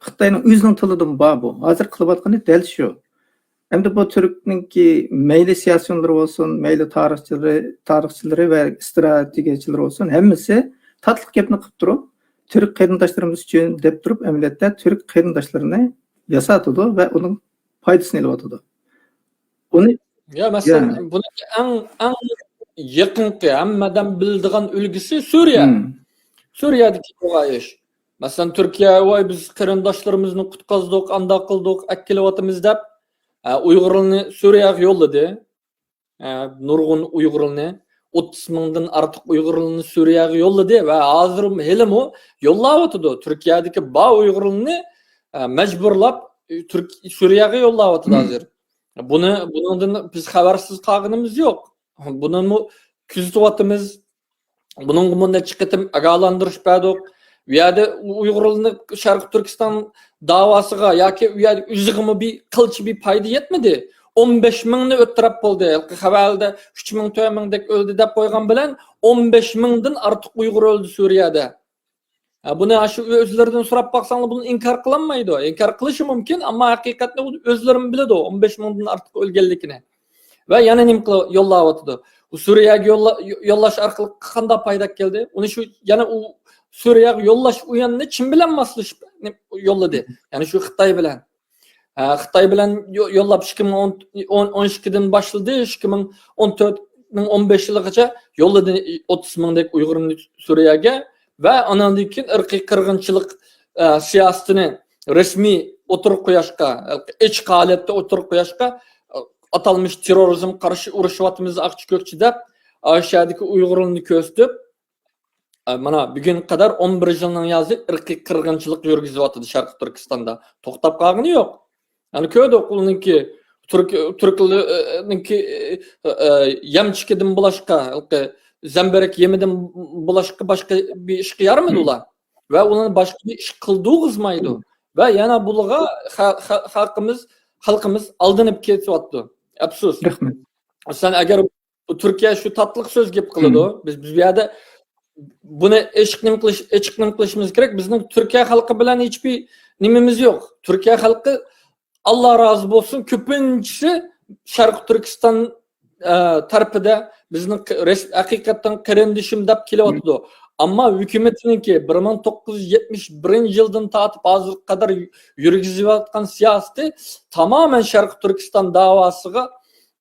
خىتاينىڭ ئۆزىنىڭ تىلىدىمۇ بار بۇ. ھازىر قىلىۋاتقىنى دەل شۇ. ئەمدى بۇ تۈركنىڭكى مەيلى سىياسىيونلىرى بولسۇن، مەيلى تارىخچىلىرى، تارىخچىلىرى ۋە ئىستراتېگىيەچىلىرى بولسۇن، ھەممىسى تاتلىق گەپنى قىلىپ تۇرۇپ، تۈرك قېرىنداشلىرىمىز ئۈچۈن دەپ تۇرۇپ، ئەمەلىيەتتە تۈرك قېرىنداشلىرىنى ياساتىدۇ ۋە ئۇنىڭ پايدىسىنى ئېلىۋاتىدۇ. ئۇنى يا، مەسىلەن، يا. بۇنىڭ ئەڭ، ئەڭ يېقىنقى، ھەممە ئادەم بىلىدىغان ئۈلگىسى سۈرىيە. مم. سۈرىيەدىكى بولغان ئىش. مەسىلەن، تۈركىيە، «ۋاي، بىز قېرىنداشلىرىمىزنى قۇتقۇزدۇق، ئانداق قىلدۇق، ئەكېلىۋاتىمىز» دەپ، ئە، ئۇيغۇرلارنى سۈرىيەگە يوللىدى. ئە، نۇرغۇن ئۇيغۇرلارنى، ئوتتۇز مىڭدىن ئارتۇق ئۇيغۇرلارنى سۈرىيەگە يوللىدى ۋە ھازىر ھېلىمۇ يوللاۋاتىدۇ. تۈركىيەدىكى بار ئۇيغۇرلارنى، ئە، مەجبۇرلاپ، ئە، تۈرك-، سۈرىيەگە يوللاۋاتىدۇ مم. ھازىر. بۇنى، بۇنىڭدىن بىز خەۋەرسىز قالغىنىمىز يوق. بۇنىمۇ كۆزىتىۋاتىمىز. بۇنىڭغىمۇ نەچچە قېتىم ئاگاھلاندۇرۇش بەردۇق. بۇ يەردە ئۇيغۇرلارنى شەرقىي تۈركىستان داۋاسىغا ياكى ئۇ يەردە ئۆزىگىمۇ بىر قىلچە بىر پايدا يەتمىدى. ئون بەش مىڭنى ئۆلتۈرۈپ بولدى. ھېلىقى خەۋەردە ئۈچ مىڭ، تۆت مىڭدەك ئۆلدى دەپ قويغان بىلەن، ئون بەش مىڭدىن ئارتۇق ئۇيغۇر ئۆلدى سۈرىيەدە. ھە، بۇنى شۇ ئۆزلىرىدىن سوراپ باقساڭلار، بۇنى ئىنكار قىلالمايدۇ. ئىنكار قىلىشى مۇمكىن، ئەمما ھەقىقەتنى ئۆزلىرىمۇ بىلىدۇ، ئون بەش مىڭدىن ئارتۇق ئۆلگەنلىكىنى. ۋە يەنە نېمە قىلىپ يوللاۋاتىدۇ؟ ئۇ سۈرىيەگە يوللا-، يوللاش ئارقىلىق قانداق پايدا كەلدى؟ ئۇنى شۇ، يەنە ئۇ سۈرىيەگە يوللاش ئۇ يەننى چىن بىلەن ماسلىشىپ يوللىدى. يەنى شۇ خىتاي بىلەن. ھە، خىتاي بىلەن يو-، يوللاپ ئىككى مىڭ ئون، ئون، ئون ئىككىدىن باشلىدى، ئىككى مىڭ ئون تۆت، ئون بەش يىلىغىچە يوللىدى ئوتتۇز مىڭدەك ئۇيغۇرنى سۈرىيەگە ۋە ئاناندىن كېيىن ئىرقىي قىرغىنچىلىق، ئە، سىياسىتىنى رەسمىي ئوتتۇرىغا قويۇشقا، ئېچىق ھالەتتە ئوتتۇرىغا قويۇشقا، ئاتالمىش تېررورىزمغا قارشى ئۇرۇشۇۋاتىمىز ئاقچى كۆكچى دەپ، ئاشۇ يەردىكى ئۇيغۇرلارنى كۆرسىتىپ، ئە، مانا بۈگۈنگە قەدەر ئون بىر يىلنىڭ يازى ئىرقىي قىرغىنچىلىق يۈرگۈزۈۋاتىدۇ شەرقىي تۈركىستاندا. توختاپ قالغىنى يوق. يەنى كۆردۇق، ئۇنىڭكى تۈرك، تۈركلەرنىڭكى، ئە، ئە، يەمچىكىدىن بولاشقا، زەمبىرەك يېمىدىن بولاشقا باشقا بىر ئىشقا يارىمىدى ئۇلار. ۋە ئۇلارنى باشقا بىر ئىش قىلدۇرغۇزمايدۇ. ۋە يەنە بۇلارغا خە-، خە-، خەلقىمىز، خەلقىمىز ئالدىنىپ كېتىۋاتىدۇ. ئەپسۇس. رەھمەت. سەن ئەگەر بۇ تۈركىيە شۇ تاتلىق سۆز گەپ قىلىدۇ. بىز، بىز بۇ يەردە بۇنى ئېچىق نېمە قىلىش، ئېچىق نېمە قىلىشىمىز كېرەك؟ بىزنىڭ تۈركىيە خەلقى بىلەن ھېچبىر نېمىمىز يوق. تۈركىيە خەلقى، ئاللا رازى بولسۇن، كۆپىنچىسى شەرقىي تۈركىستان، ئە، تەرىپىدە بىزنىڭ ق-، رەس-، ھەقىقەتەن قېرىندىشىم دەپ كېلىۋاتىدۇ. ئەمما ھۆكۈمىتىنىڭكى بىر مىڭ توققۇز يۈز يەتمىش بىرىنچى يىلدىن تارتىپ ھازىرغا قەدەر يۈرگۈزۈۋاتقان سىياسىتى تامامەن شەرقىي تۈركىستان داۋاسىغا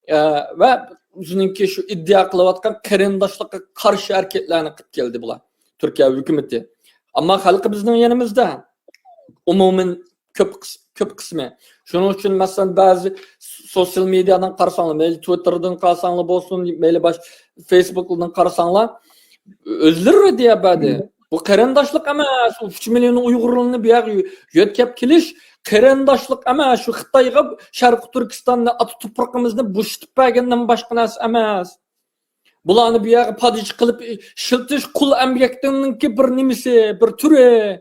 ئە، ۋە ئۆزىنىڭكى شۇ ئىدىئا قىلىۋاتقان قېرىنداشلىققا قارشى ھەرىكەتلەرنى قىلىپ كەلدى بۇلار، تۈركىيە ھۆكۈمىتى. ئەمما خەلقى بىزنىڭ يېنىمىزدا. ئومۇمەن كۆپ قىس-، كۆپ قىسمى. شۇنىڭ ئۈچۈن، مەسىلەن، بەزى سوتسىيال مېدىيادىن قارىساڭلار، مەيلى تىۋىتتېردىن قارىساڭلار بولسۇن، مەيلى باش فېيسبۇكتىن قارىساڭلار، ئۆزلىرى رەددىيە بەردى. بۇ قېرىنداشلىق ئەمەس، ئۇ ئۈچ مىليون ئۇيغۇرلارنى بۇ يەرگە يۆتكەپ كېلىش قېرىنداشلىق ئەمەس، شۇ خىتايغا شەرقىي تۈركىستاننى، ئاتا تۇپرىقىمىزنى بوشىتىپ بەرگەندىن باشقا نەرسە ئەمەس. بۇلارنى بۇ يەرگە پادىچى قىلىپ ئىشلىتىش قۇل ئەمگەكنىڭكى بىر نېمىسى، بىر تۈرى.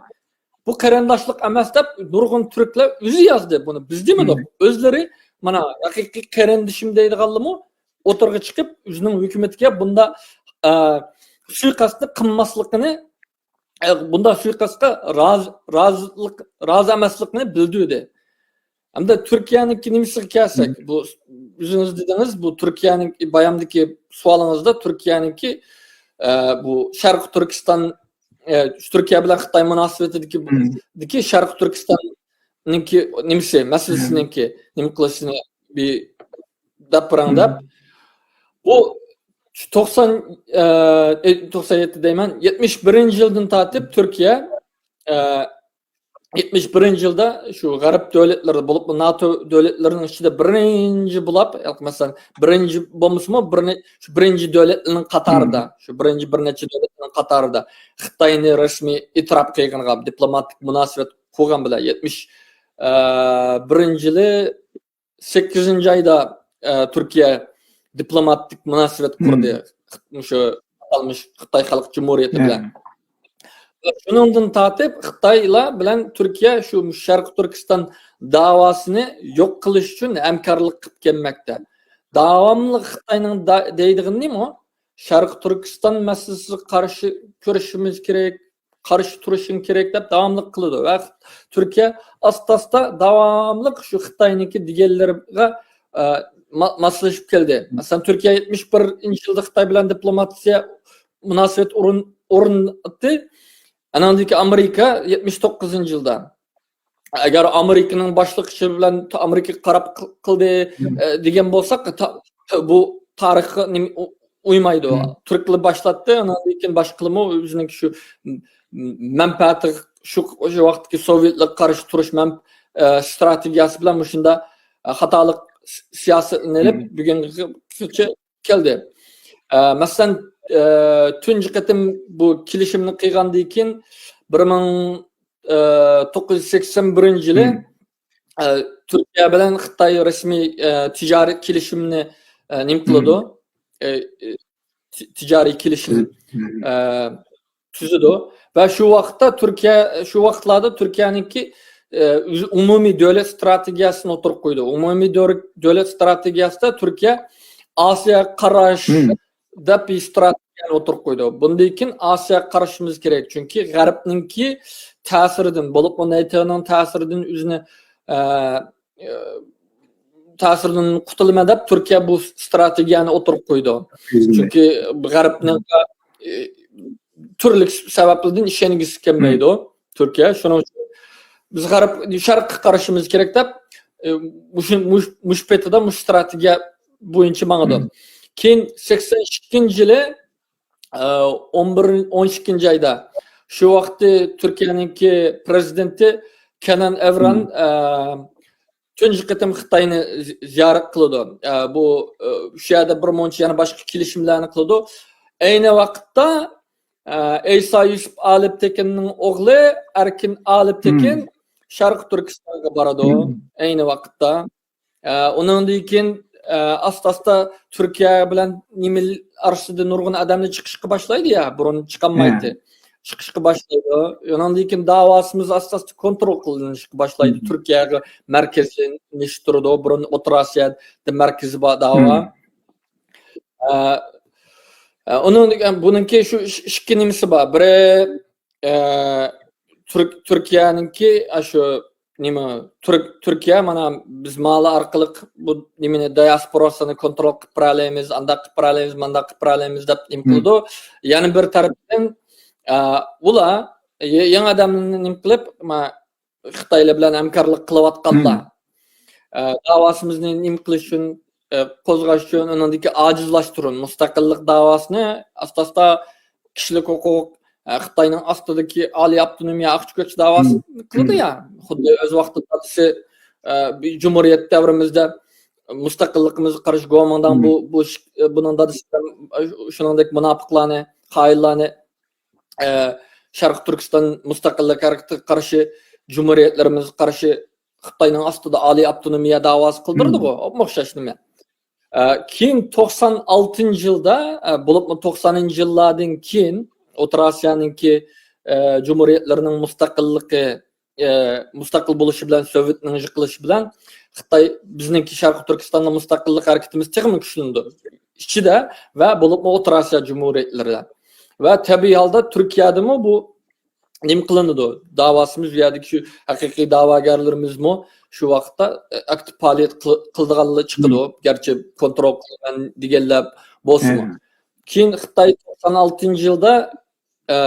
بۇ قېرىنداشلىق ئەمەس دەپ نۇرغۇن تۈركلەر ئۆزى يازدى بۇنى. بىز دېمىدۇق. ئۆزلىرى مانا ھەقىقىي قېرىندىشىم دەيدىغانلىرىمۇ ئوتتۇرىغا چىقىپ، ئۆزىنىڭ ھۆكۈمىتىگە بۇنداق، ئە، سۇيىقەستنى قىلماسلىقىنى، ئە، بۇنداق سۇيىقەستقە راز-، رازىلىق، رازى ئەمەسلىكىنى بىلدۈردى. ھەمدە تۈركىيەنىڭكى نېمىسىگە كەلسەك، بۇ ئۆزىڭىز دېدىڭىز، بۇ تۈركىيەنىڭ بايامدىكى سوئالىڭىزدا تۈركىيەنىڭكى، ئە، بۇ شەرقىي تۈركىستان، ئە، تۈركىيە بىلەن خىتاي مۇناسىۋىتىدىكى، دىكى شەرقىي تۈركىستاننىڭكى نېمىسى، مەسىلىسىنىڭكى نېمە قىلىشىنى بىر دەپ بېرىڭ دەپ. بۇ توقسان، ئە، توقسان يەتتە دەيمەن، يەتمىش بىرىنچى يىلدىن تارتىپ تۈركىيە، ئە، يەتمىش بىرىنچى يىلدا شۇ غەرب دۆلەتلىرى بولۇپمۇ ناتو دۆلەتلىرىنىڭ ئىچىدە بىرىنچى بولۇپ، ياكى مەسىلەن، بىرىنچى بولمىسىمۇ، بىرنى-، شۇ بىرىنچى دۆلەتلەرنىڭ قاتارىدا، شۇ بىرىنچى بىر نەچچە دۆلەتلەرنىڭ قاتارىدا خىتاينى رەسمىي ئېتىراپ قىلغىنىغا، دىپلوماتىك مۇناسىۋەت قۇرغان بىلەن يەتمىش، ئە، بىرىنچى يىلى سەككىزىنچى ئايدا، ئە، تۈركىيە دىپلوماتىك مۇناسىۋەت قۇردى. مۇشۇ ئاتالمىش خىتاي خەلق جۇمھۇرىيىتى بىلەن. شۇنىڭدىن تارتىپ خىتايلار بىلەن تۈركىيە شۇ شەرقىي تۈركىستان داۋاسىنى يوق قىلىش ئۈچۈن ھەمكارلىق قىلىپ كەلمەكتە. داۋاملىق خىتاينىڭ دا-، دەيدىغىنى نېمە؟ شەرقىي تۈركىستان مەسىلىسىگە قارشى كۈرىشىمىز كېرەك، قارشى تۇرۇشىڭ كېرەك دەپ داۋاملىق قىلىدۇ. ۋە تۈركىيە ئاستا-ئاستا داۋاملىق شۇ خىتاينىڭكى دېگەنلىرىگە، ئە، ما-، ماسلىشىپ كەلدى. مەسىلەن، تۈركىيە يەتمىش بىرىنچى يىلدا خىتاي بىلەن دىپلوماتىيە مۇناسىۋەت ئورۇن-، ئورناتتى. ئانىڭدىن كېيىن ئامېرىكا يەتمىش توققۇزىنچى يىلدا. ئەگەر ئامېرىكىنىڭ باشلىقى بىلەن ئامېرىكىغا قاراپ قىل-، قىلدى، ئە، دېگەن بولساق، تا-، بۇ تارىخقا نېمە ئۇ-، ئۇيمايدۇ. تۈركلەر باشلاتتى، ئاندىن كېيىن باشقىلىرىمۇ ئۆزىنىڭ شۇ م-، مەنپەئەتى، شۇ، شۇ ۋاقىتتىكى سوۋېتلارغا قارشى تۇرۇش مەن-، ئە، ستراتېگىيەسى بىلەن مۇشۇنداق، ئە، خاتالىق س-، سىياسەتنى ئېلىپ، بۈگۈنگىچە كەلدى. ئە، مەسىلەن، ئە، تۇنجى قېتىم بۇ كېلىشىمنى قىلغاندىن كېيىن، بىر مىڭ، ئە، توققۇز يۈز سەكسەن بىرىنچى يىلى، ئە، تۈركىيە بىلەن خىتاي رەسمىي، ئە، تىجارىي كېلىشىمنى، ئە، نېمە قىلىدۇ؟ ئە، ئە، تى-، تىجارىي كېلىشىم، ئە، تۈزىدۇ. ۋە شۇ ۋاقىتتا تۈركىيە، شۇ ۋاقىتلاردا تۈركىيەنىڭكى، ئە، ئۆزى ئومۇمىي دۆلەت ستراتېگىيەسىنى ئوتتۇرىغا قويدى. ئومۇمىي دۆ-، دۆلەت ستراتېگىيەسىدە تۈركىيە ئاسىياغا قاراش دەپ بىر ستراتېگىيەنى ئوتتۇرىغا قويدى. بۇندىن كېيىن ئاسىياغا قارىشىمىز كېرەك. چۈنكى غەربنىڭكى تەسىرىدىن، بولۇپمۇ نەيتونىڭ تەسىرىدىن ئۆزىنى، ئە، ئە، تەسىرىدىن قۇتۇلىمەن دەپ تۈركىيە بۇ ستراتېگىيەنى ئوتتۇرىغا قويىدۇ. چۈنكى غەربنىڭ، ئە، تۈرلۈك سەۋەبلەردىن ئىشەنگۈسى كەلمەيدۇ تۈركىيە. شۇنىڭ ئۈچۈن بىز غەرب، شەرققە قارىشىمىز كېرەك دەپ، ئە، مۇشۇ، مۇش-، مۇشۇ پېتىدا مۇشۇ ستراتېگىيە بويىچە ماڭىدۇ. كېيىن سەكسەن ئىككىنچى يىلى، ئە، ئون بىر، ئون ئىككىنچى ئايدا شۇ ۋاقىتتا تۈركىيەنىڭكى پرېزىدېنتى كەنان ئەۋران، ئە، تۇنجى قېتىم خىتاينى زى-، زىيارەت قىلىدۇ. ئە، بۇ، ئە، شۇ يەردە بىر مۇنچە يەنە باشقا كېلىشىملەرنى قىلىدۇ. ئەينى ۋاقىتتا، ئە، ئەيسا يۈسۈپ ئالىپتېكىننىڭ ئوغلى ئەركىن ئالىپتېكىن شەرقىي تۈركىستانغا بارىدۇ. ئەينى ۋاقىتتا. ئە، ئۇنىڭدىن كېيىن، ئە، ئاستا-ئاستا تۈركىيە بىلەن نېمە ئارىسىدا نۇرغۇن ئادەملەر چىقىشقا باشلايدۇ يا، بۇرۇن چىقالمايتتى. چىقىشقا باشلايدۇ. ئۇنىڭدىن كېيىن داۋاسىمىز ئاستا-ئاستا كونترول قىلىنىشقا باشلايدۇ. تۈركىيەگە مەركەزلىشتۈرىدۇ. بۇرۇن ئوتتۇرا ئاسىيادا مەركىزى بار داۋا. ئە، ئە، ئۇنىڭ، بۇنىڭكى شۇ ئىش-، ئىككى نېمىسى بار. بىرى، ئە، تۈرك-، تۈركىيەنىڭكى، ئە، شۇ نېمە، تۈرك-، تۈركىيە مانا بىز مالا ئارقىلىق بۇ نېمىنى، دىياسپوراسىنى كونترول قىلىپ بېرەلەيمىز، ئانداق قىلىپ بېرەلەيمىز، مانداق قىلىپ بېرەلەيمىز دەپ نېمە قىلىدۇ. يەنە بىر تەرەپتىن، ئە، ئۇلار يېڭى ئادەملەرنى نېمە قىلىپ، ما-، خىتايلار بىلەن ھەمكارلىق قىلىۋاتقانلار. ئە، داۋاسىمىزنى نېمە قىلىش ئۈچۈن، ئە، قوزغاش ئۈچۈن، ئۇنىڭدىكى ئاجىزلاشتۇرۇن، مۇستەقىللىق داۋاسىنى ئاستا-ئاستا كىشىلىك ھوقۇق، ئە، خىتاينىڭ ئاستىدىكى ئالىي ئاپتونومىيە ئاقچى كۆكچى داۋاسىنى قىلدى يا. خۇددى ئۆز ۋاقتىدا دادىسى، ئە، بىر جۇمھۇرىيەت دەۋرىمىزدە مۇستەقىللىقىمىزغا قارشى گومىنداڭ بۇ، بۇ ئىش-، ئە، بۇنىڭ دادىسى بىلەن، ئە، شۇنىڭدەك مۇناپىقلارنى، خائىنلارنى، ئە، شەرقىي تۈركىستان مۇستەقىللىق ھەرىكىتىگە قارشى، جۇمھۇرىيەتلىرىمىزگە قارشى خىتاينىڭ ئاستىدا ئالىي ئاپتونومىيە داۋاسى قىلدۇردىغۇ، ئوخشاش نېمە. ئە، كېيىن توقسان ئالتىنچى يىلدا، ئە، بولۇپمۇ توقسانىنچى يىللاردىن كېيىن ئوتتۇرا ئاسىيانىڭكى، ئە، جۇمھۇرىيەتلىرىنىڭ مۇستەقىللىقى، ئە، مۇستەقىل بولۇشى بىلەن، سوۋېتنىڭ يىقىلىشى بىلەن خىتاي بىزنىڭكى شەرقىي تۈركىستاندا مۇستەقىللىق ھەرىكىتىمىز تېخىمۇ كۈچلىنىدۇ. ئىچىدە ۋە بولۇپمۇ ئوتتۇرا ئاسىيا جۇمھۇرىيەتلىرىدە. ۋە تەبىئىي ھالدا تۈركىيەدىمۇ بۇ نېمە قىلىنىدۇ؟ داۋاسىمىز، بۇ يەردىكى شۇ ھەقىقىي داۋاگەرلىرىمىزمۇ شۇ ۋاقىتتا، ئە، ئاكتىپ پائالىيەت قىل-، قىلىدىغانلار چىقىدۇ. گەرچە كونترول قىلىمەن دېگەنلەر بولسىمۇ. كېيىن خىتاي توقسان ئالتىنچى يىلدا، ئە،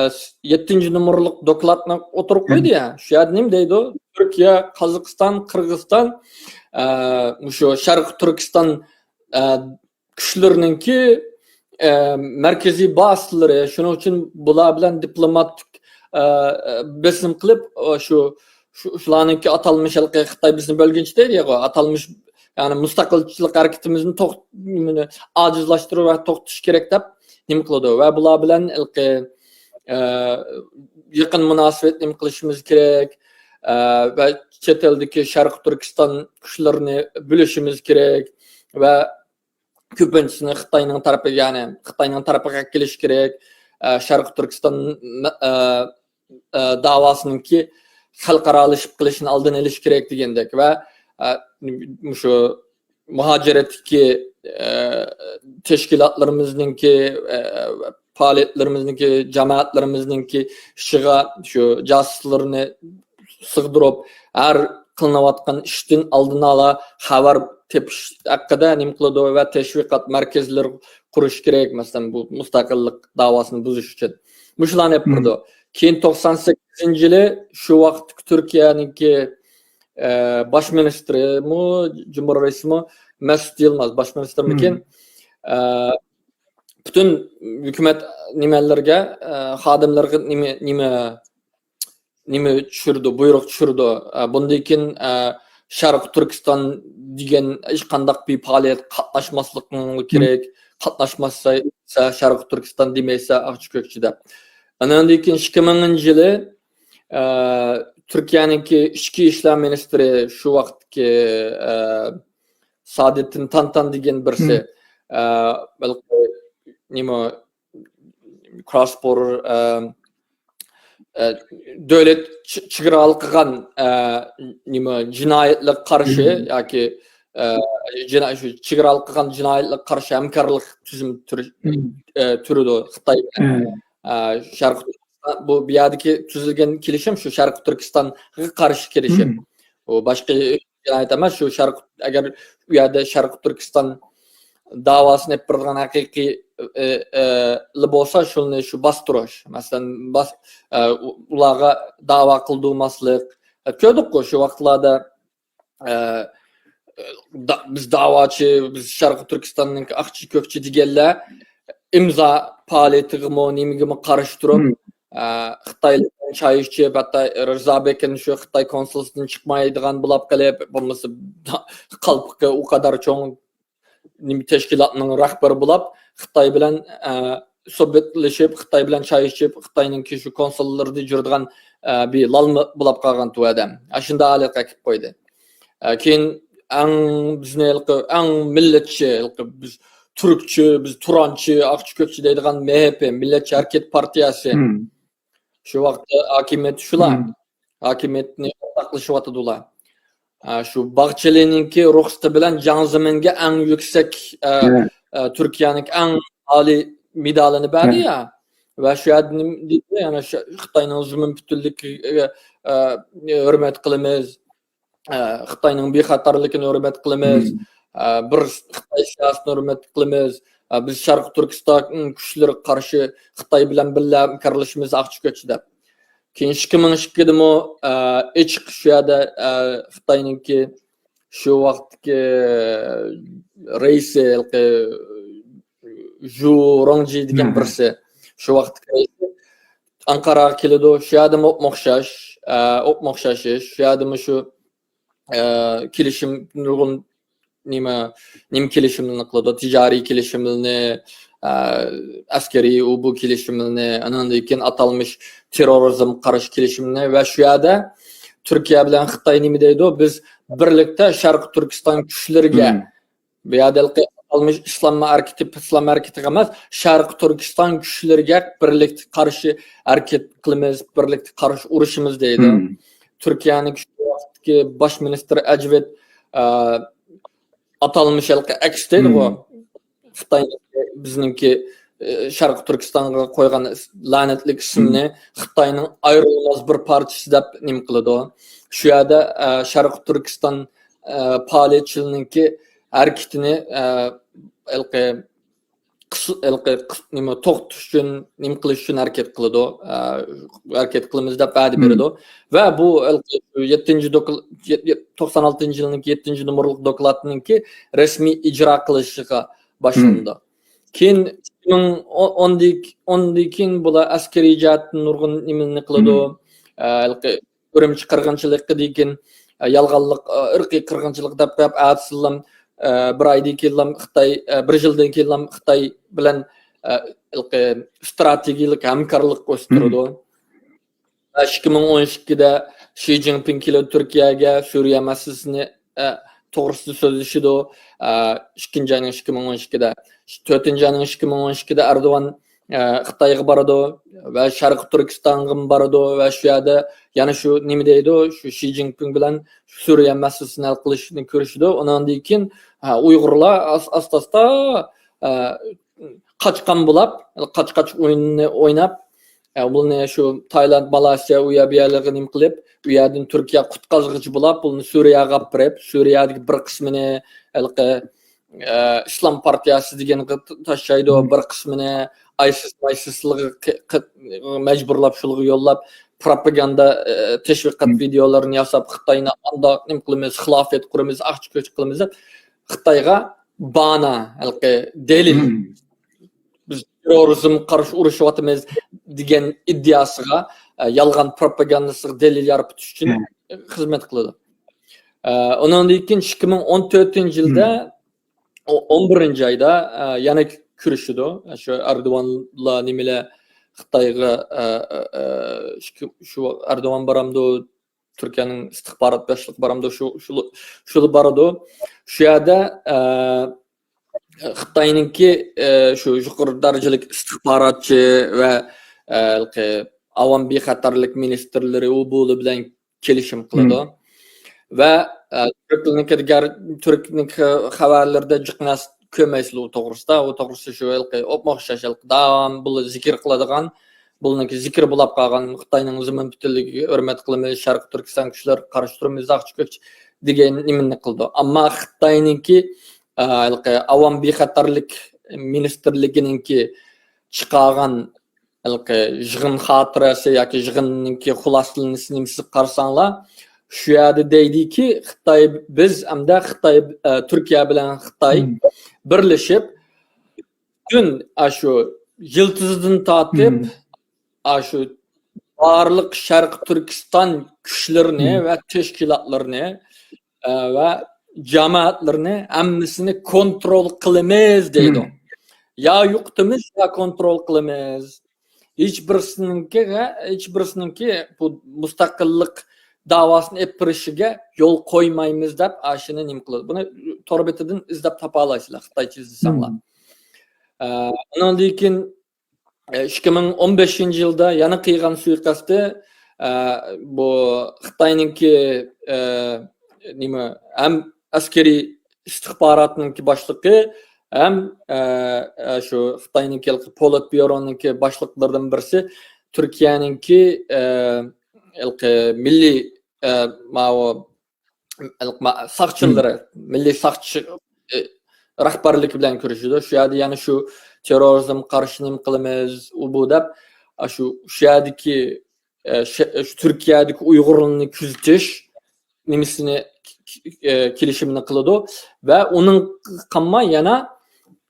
يەتتىنچى نومۇرلۇق دوكلاتنى ئوتتۇرىغا قويدى يا. شۇ يەردە نېمە دەيدۇ؟ تۈركىيە، قازاقىستان، قىرغىزىستان، ئە، مۇشۇ شەرقىي تۈركىستان، ئە، كۈچلىرىنىڭكى، ئە، مەركىزىي بازىلىرى، شۇنىڭ ئۈچۈن بۇلار بىلەن دىپلوماتىك، ئە، بېسىم قىلىپ، ئە، شۇ، شۇ، شۇلارنىڭكى ئاتالمىش ھېلىقى خىتاي بىزنى بۆلگۈنچى دەيدۇ ياغۇ، ئاتالمىش، يەنى مۇستەقىلچىلىق ھەرىكىتىمىزنى توخ-، نېمىنى ئاجىزلاشتۇرۇش ۋە توختىتىش كېرەك دەپ نېمە قىلىدۇ ۋە بۇلار بىلەن ھېلىقى، ئە، يېقىن مۇناسىۋەت نېمە قىلىشىمىز كېرەك، ئە، ۋە چەت ئەلدىكى شەرقىي تۈركىستان كۈچلىرىنى بۆلۈشىمىز كېرەك ۋە كۆپىنچىسىنى خىتاينىڭ تەرىپىگە، يەنى خىتاينىڭ تەرىپىگە ئەكېلىش كېرەك. ئە، شەرقىي تۈركىستان، ئە، ئە، داۋاسىنىڭكى خەلقئارالىشىپ قېلىشىنى ئالدىنى ئېلىش كېرەك دېگەندەك. ۋە، ئە، مۇشۇ مۇھاجىرەتتىكى، ئە، تەشكىلاتلىرىمىزنىڭكى، ئە، پائالىيەتلىرىمىزنىڭكى، جامائەتلىرىمىزنىڭكى ئىچىگە شۇ جاسۇسلىرىنى سىغدۇرۇپ، ھەر قىلىنىۋاتقان ئىشتىن ئالدىن ئالا خەۋەر تېپىش ھەققىدە نېمە قىلىدۇ ۋە تەشۋىقات مەركەزلىرى قۇرۇش كېرەك، مەسىلەن، بۇ مۇستەقىللىق داۋاسىنى بۇزۇش ئۈچۈن. مۇشۇلارنى ئېلىپ بېرىدۇ. كېيىن توقسان سەككىزىنچى يىلى شۇ ۋاقىتتىكى تۈركىيەنىڭكى، ئە، باش مىنىستىرىمۇ، جۇمھۇر رەئىسىمۇ مەسۇت يىلماز، باش مىنىستىرمىكىن، ئە، پۈتۈن ھۆكۈمەت نېمەلىرىگە، ئە، خادىملىرىغا نېمە، نېمە نېمە چۈشۈرىدۇ، بۇيرۇق چۈشۈرىدۇ. ئە، بۇندىن كېيىن، ئە، شەرقىي تۈركىستان دېگەن ھېچقانداق بىر پائالىيەتكە قاتناشماسلىقىڭلار كېرەك، قاتناشماسا شەرقىي تۈركىستان دېمەيسە ئاقچى كۆكچى دەپ. ئاندىن كېيىن ئىككى مىڭىنچى يىلى، ئە، تۈركىيەنىڭكى ئىچكى ئىشلار مىنىستىرى شۇ ۋاقىتتىكى، ئە، سادىتىن تانتان دېگەن بىرسى، ئە، بەلكى نېمە، cross border، ئە، ئە، دۆلەت چ-، چېگرا ھالقىغان، ئە، نېمە، جىنايەتلەرگە قارشى ياكى، ئە، جىنا-، شۇ چېگرا ھالقىغان جىنايەتلەرگە قارشى ھەمكارلىق تۈزۈم تۈرى، ئە، تۈرىدۇ خىتاي بىلەن. ئە، شەرقىي تۈركىستان، بۇ، بۇ يەردىكى تۈزۈلگەن كېلىشىم شۇ شەرقىي تۈركىستانغا قارشى كېلىشىم. ئۇ باشقا جىنايەت ئەمەس، شۇ شەرق، ئەگەر ئۇ يەردە شەرقىي تۈركىستان داۋاسىنى ئېلىپ بېرىدىغان ھەقىقىي، ئى، ئى، ئى، بولسا، شۇنى شۇ باستۇرۇش. مەسىلەن، باس-، ئى، ئۇ-، ئۇلارغا داۋا قىلدۇرماسلىق. ئى، كۆردۇققۇ، شۇ ۋاقىتلاردا، ئى، دا-، بىز داۋاچى، بىز شەرقىي تۈركىستاننىڭ ئاقچى كۆكچى دېگەنلەر ئىمزا پائالىيىتىگىمۇ، نېمىگىمۇ قارشى تۇرۇپ، ئە، خىتاي بىلەن چاي ئىچىپ، ھەتتا رىزا بېكىن شۇ خىتاي كونسۇلىسىدىن چىقمايدىغان بولاپ قېلىپ، بولمىسا قالپىقى ئۇ قەدەر چوڭ نېمە تەشكىلاتنىڭ رەھبىرى بولاپ، خىتاي بىلەن، ئە، سۆھبەتلىشىپ، خىتاي بىلەن چاي ئىچىپ، خىتاينىڭكى شۇ كونسۇللىرىدا يۈرىدىغان، ئە، بىر لالما بولاپ قالغان تۇ ئادەم. ئاشۇنداق ھالەتكە ئەكىپ قويدى. ئە، كېيىن ئەڭ بىزنى ھېلىقى ئەڭ مىللەتچى، ھېلىقى بىز تۈركچى، بىز تۇرانچى، ئاقچى كۆكچى دەيدىغان مېھېپې، مىللەتچى ھەرىكەت پارتىيەسى. شۇ ۋاقىتتا ھاكىمىيەت شۇلار. ھاكىمىيەتنى ئورتاقلىشىۋاتىدۇ ئۇلار. ئە، شۇ باغچىلىنىڭكى رۇخسىتى بىلەن جاڭ زېمىنگە ئەڭ يۈكسەك، ئە، ئە، تۈركىيەنىڭ ئەڭ ئالىي مېدالىنى بەردى يا. ۋە شۇ يەردە نېمە دېدى؟ يەنى شۇ خىتاينىڭ زېمىن پۈتۈنلۈكىگە، ئە، ھۆرمەت قىلىمىز. ئە، خىتاينىڭ بىخەتەرلىكىنى ھۆرمەت قىلىمىز. ئە، بىر خىتاي سىياسىتىنى ھۆرمەت قىلىمىز. ئە، بىز شەرقىي تۈركىستان كۈچلىرىگە قارشى خىتاي بىلەن بىللە ھەمكارلىشىمىز ئاقچى كۆكچى دەپ. كېيىن ئىككى مىڭ ئىككىدىمۇ، ئە، ئېچىق شۇ يەردە، ئە، خىتاينىڭكى شۇ ۋاقىتتىكى رەئىسى، ھېلىقى ژۇ رۇڭجى دېگەن بىرسى. شۇ ۋاقىتتىكى رەئىسى ئانقاراغا كېلىدۇ. شۇ يەردىمۇ ئوپمۇ ئوخشاش، ئە، ئوپمۇ ئوخشاش ئىش. شۇ يەردىمۇ شۇ، ئە، كېلىشىم، نۇرغۇن نېمە، نېمە كېلىشىملىرىنى قىلىدۇ، تىجارىي كېلىشىملىرىنى، ئە، ئەسكىرىي ئۇ بۇ كېلىشىملىرىنى، ئانىڭدىن كېيىن ئاتالمىش تېررورىزمغا قارشى كېلىشىمنى ۋە شۇ يەردە تۈركىيە بىلەن خىتاي نېمە دەيدۇ، بىز بىرلىكتە شەرقىي تۈركىستان كۈچلىرىگە، بۇ يەردە ھېلىقى ئاتالمىش ئىسلام ھەرىكىتى، ئىسلام ھەرىكىتىگە ئەمەس، شەرقىي تۈركىستان كۈچلىرىگە بىرلىكتە قارشى ھەرىكەت قىلىمىز، بىرلىكتە قارشى ئۇرۇشىمىز دەيدۇ. تۈركىيەنىڭ شۇ ۋاقىتتىكى باش مىنىستىرى ئەجۋىت، ئە، ئاتالمىش ھېلىقى ئەكس دەيدىغۇ. خىتاي بىزنىڭكى، ئە، شەرقىي تۈركىستانغا قويغان ئىس-، لەنەتلىك ئىسىمنى خىتاينىڭ ئايرىلماس بىر پارچىسى دەپ نېمە قىلىدۇ. شۇ يەردە، ئە، شەرقىي تۈركىستان، ئە، پائالىيەتچىلىرىنىڭكى ھەرىكىتىنى، ئە، ھېلىقى قىس-، ھېلىقى قىس-، نېمە، توختىتىش ئۈچۈن، نېمە قىلىش ئۈچۈن ھەرىكەت قىلىدۇ، ئە، ھەرىكەت قىلىمىز دەپ ۋەدە بېرىدۇ. ۋە بۇ ھېلىقى شۇ يەتتىنچى دوكل-، يەت-، يەت-، توقسان ئالتىنچى يىلنىڭ يەتتىنچى نومۇرلۇق دوكلاتنىڭكى رەسمىي ئىجرا قىلىشىغا باشلىنىدۇ. كېيىن ئىككى مىڭ ئوندىن كېيىن بۇلار ئەسكىرىي جەھەتتىن نۇرغۇن نېمىلەرنى قىلىدۇ. ئە، ھېلىقى ئۈرۈمچى قىرغىنچىلىقىدىن كېيىن، ئە، يالغانلىق، ئە، ئىرقىي قىرغىنچىلىق دەپ قويۇپ، ئەتىسىلام، ئە، بىر ئايدىن كېيىنلام خىتاي، ئە، بىر يىلدىن كېيىنلام خىتاي بىلەن، ئە، ھېلىقى ئىستراتېگىيەلىك ھەمكارلىق ئۆستۈرىدۇ. ئىككى مىڭ ئون ئىككىدە شى جىنپىڭ كېلىدۇ تۈركىيەگە، سۈرىيە مەسىلىسىنى، ئە، توغرىسىدا سۆزلىشىدۇ. ئە، ئىككىنچى ئاينىڭ ئىككى مىڭ ئون ئىككىدە، تۆتىنچى ئاينىڭ ئىككى مىڭ ئون ئىككىدە ئەردوغان، ئە، خىتايغا بارىدۇ ۋە شەرقىي تۈركىستانغىمۇ بارىدۇ ۋە شۇ يەردە يەنە شۇ نېمە دەيدۇ، شۇ شى جىنپىڭ بىلەن سۈرىيە مەسىلىسىنى ھەل قىلىشنى كۆرۈشىدۇ. ئۇنىڭدىن كېيىن، ھە، ئۇيغۇرلار ئاس-، ئاستا-ئاستا، ئە، قاچقان بولاپ، قاچ-قاچ ئويۇنىنى ئويناپ، ئە، بۇنى شۇ تايلاند، مالايسىيا، ئۇ يەر بۇ يەرلەرگە نېمە قىلىپ، ئۇ يەردىن تۈركىيە قۇتقازغۇچى بولاپ، بۇنى سۈرىيەگە ئاپىرىپ، سۈرىيەدىكى بىر قىسمىنى ھېلىقى، ئە، ئىسلام پارتىيەسى دېگەنگە ت-، تاشلايدۇ، بىر قىسمىنى ئايسىس، مايسىسلىققا ق-، ق-، مەجبۇرلاپ شۇلارغا يوللاپ، پروپاگاندا، ئە، تەشۋىقات ۋىدېئولىرىنى ياساپ، خىتاينى ئانداق نېمە قىلىمىز، خىلاپەت قۇرىمىز، ئاقچا كۆچ قىلىمىز دەپ، خىتايغا بانا، ھېلىقى دەلىل. بىز تېررورىزمغا قارشى ئۇرۇشۇۋاتىمىز دېگەن ئىدىيەسىغە، ئە، يالغان پروپاگاندىسىغا دەلىل يارىتىش ئۈچۈن خىزمەت قىلىدۇ. ئە، ئۇنىڭدىن كېيىن ئىككى مىڭ ئون تۆتىنچى يىلدا، ئو-، ئون بىرىنچى ئايدا، ئە، يەنە كۆرۈشىدۇ. شۇ ئەردوغانلار نېمىلەر خىتايغا، ئە، ئە، ئە، شۇ، شۇ ئەردوغان بارامدۇ، تۈركىيەنىڭ ئىستىخبارات باشلىقى بارامدۇ، شۇ، شۇ، شۇ بارىدۇ. شۇ يەردە، ئە، خىتاينىڭكى، ئە، شۇ يۇقىرى دەرىجىلىك ئىستىخباراتچى ۋە، ئە، ئاۋام بىخەتەرلىك مىنىستىرلىرى ئۇ بۇلار بىلەن كېلىشىم قىلىدۇ. ۋە، ئە، تۈركلەرنىڭكى گەر-، تۈركنىڭكى خەۋەرلىرىدە جىق نەرسە كۆرمەيسىلەر ئۇ توغرىسىدا. ئۇ توغرىسىدا شۇ ھېلىقى ئوپمۇ ئوخشاش ھېلىقى داۋام بۇلار زىكىر قىلىدىغان، بۇلارنىڭكى زىكرى بولاپ قالغان، خىتاينىڭ زېمىن پۈتۈنلۈكىگە ھۆرمەت قىلىمىز، شەرقىي تۈركىستان كۈچلىرىگە قارشى تۇرىمىز، ئاقچا كۆچ دېگەن نېمىنى قىلىدۇ. ئەمما خىتاينىڭكى، ئە، ھېلىقى ئاۋام بىخەتەرلىك مىنىستىرلىكىنىڭكى چىقارغان ھېلىقى يىغىن خاتىرىسى ياكى يىغىننىڭكى خۇلاسىلىنىشى نېمىسىگە قارىساڭلار، شۇ يەردە دەيدىكى، خىتاي، بىز ھەمدە خىتاي، ئە، تۈركىيە بىلەن خىتاي بىرلىشىپ، پۈتۈن ئاشۇ يىلتىزىدىن تارتىپ، ئاشۇ بارلىق شەرقىي تۈركىستان كۈچلىرىنى ۋە تەشكىلاتلىرىنى، ئە، ۋە جامائەتلىرىنى ھەممىسىنى كونترول قىلىمىز دەيدۇ. يا يوقىتىمىز، يا كونترول قىلىمىز. ھېچ بىرسىنىڭكىگە، ھېچ بىرسىنىڭكى بۇ مۇستەقىللىق داۋاسىنى ئېلىپ بېرىشىگە يول قويمايمىز دەپ، ئاشۇنى نېمە قىلىدۇ. بۇنى تور بېتىدىن ئىزدەپ تاپالايسىلەر، خىتايچە ئىزدىسەڭلار. ئە، ئۇنىڭدىن كېيىن، ئە، ئىككى مىڭ ئون بەشىنچى يىلدا يەنە قىلغان سۇيىقەستى، ئە، بۇ خىتاينىڭكى، ئە، نېمە، ھەم ئەسكىرىي ئىستىخباراتنىڭكى باشلىقى ھەم، ئە، ئە، شۇ خىتاينىڭكى ھېلىقى پولىتبيۇرونىڭكى باشلىقلىرىدىن بىرسى، تۈركىيەنىڭكى، ئە، ھېلىقى مىللىي، ئە، ماۋۇ، ھېلىقى ما-، ساقچىلىرى، مىللىي ساقچى، ئە، رەھبەرلىكى بىلەن كۆرۈشىدۇ. شۇ يەردە يەنە شۇ تېررورىزم قارشى نېمە قىلىمىز، ئۇ بۇ دەپ، ئاشۇ، شۇ يەردىكى ئە، شە-، شۇ تۈركىيەدىكى ئۇيغۇرلارنى كۆزىتىش نېمىسىنى، ئە، كېلىشىمىنى قىلىدۇ ۋە ئۇنىڭ قالماي يەنە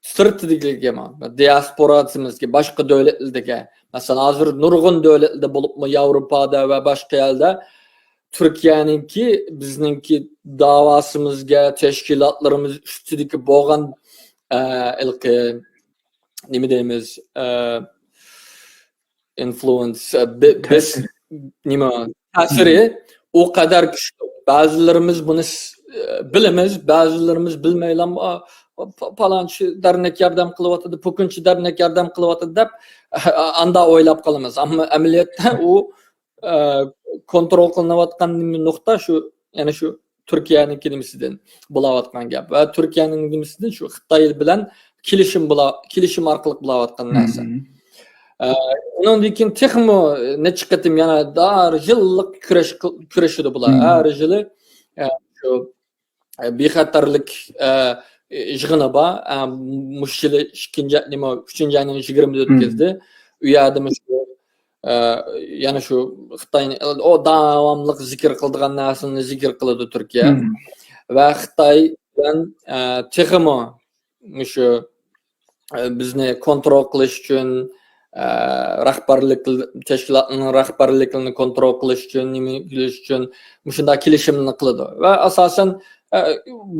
سىرتىدىكىلەرگە، دىياسپورا دېسىمىزكى، باشقا دۆلەتلەردىكى، مەسىلەن، ھازىر نۇرغۇن دۆلەتلەردە بولۇپمۇ ياۋروپادا ۋە باشقا يەردە تۈركىيەنىڭكى، بىزنىڭكى داۋاسىمىزغا، تەشكىلاتلىرىمىز ئۈستىدىكى بولغان، ئە، ھېلىقى، نېمە دەيمىز، ئە، ئىنفلۇئېنس، ئە، بى-، بىز، تەسىر. نېمە، تەسىرى ئۇ قەدەر كۈچلۈك. بەزىلىرىمىز بۇنى س-، ئە، بىلىمىز، بەزىلىرىمىز بىلمەيلا، ئا، پا-، پالانچى دەرنەك ياردەم قىلىۋاتىدۇ، پۇكۇنچى دەرنەك ياردەم قىلىۋاتىدۇ دەپ، ئاندا ئويلاپ قالىمىز. ئەمما ئەمەلىيەتتە ئۇ، ئە، كونترول قىلىنىۋاتقان نېمە نۇقتا شۇ، يەنى شۇ تۈركىيەنىڭكى نېمىسىدىن بولاۋاتقان گەپ. ۋە تۈركىيەنىڭ نېمىسىدىن شۇ خىتاي بىلەن كېلىشىم بولا-، كېلىشىم ئارقىلىق بولاۋاتقان نەرسە. ئە، ئۇنىڭدىن كېيىن تېخىمۇ نەچچە قېتىم يەنە دار يىللىق كۈرەش قىل-، كۈرىشىدۇ بۇلار. ھەر يىلى، ئە، شۇ، ئە، بىخەتەرلىك، ئە، يىغىنى بار. ئە، مۇشۇ يىلى ئىككىنچى، نېمە، ئۈچىنچى ئاينىڭ يىگىرمىدە ئۆتكۈزدى. ئۇ يەردىمۇ شۇ، ئە، يەنە شۇ خىتاينى، ئۇ داۋاملىق زىكىر قىلىدىغان نەرسىنى زىكىر قىلىدۇ تۈركىيە. ۋە خىتاي بىلەن، ئە، تېخىمۇ مۇشۇ، ئە، بىزنى كونترول قىلىش ئۈچۈن، ئە، رەھبەرلىك، تەشكىلاتنىڭ رەھبەرلىكىنى كونترول قىلىش ئۈچۈن، نېمە قىلىش ئۈچۈن مۇشۇنداق كېلىشىمنى قىلىدۇ. ۋە ئاساسەن، ئە،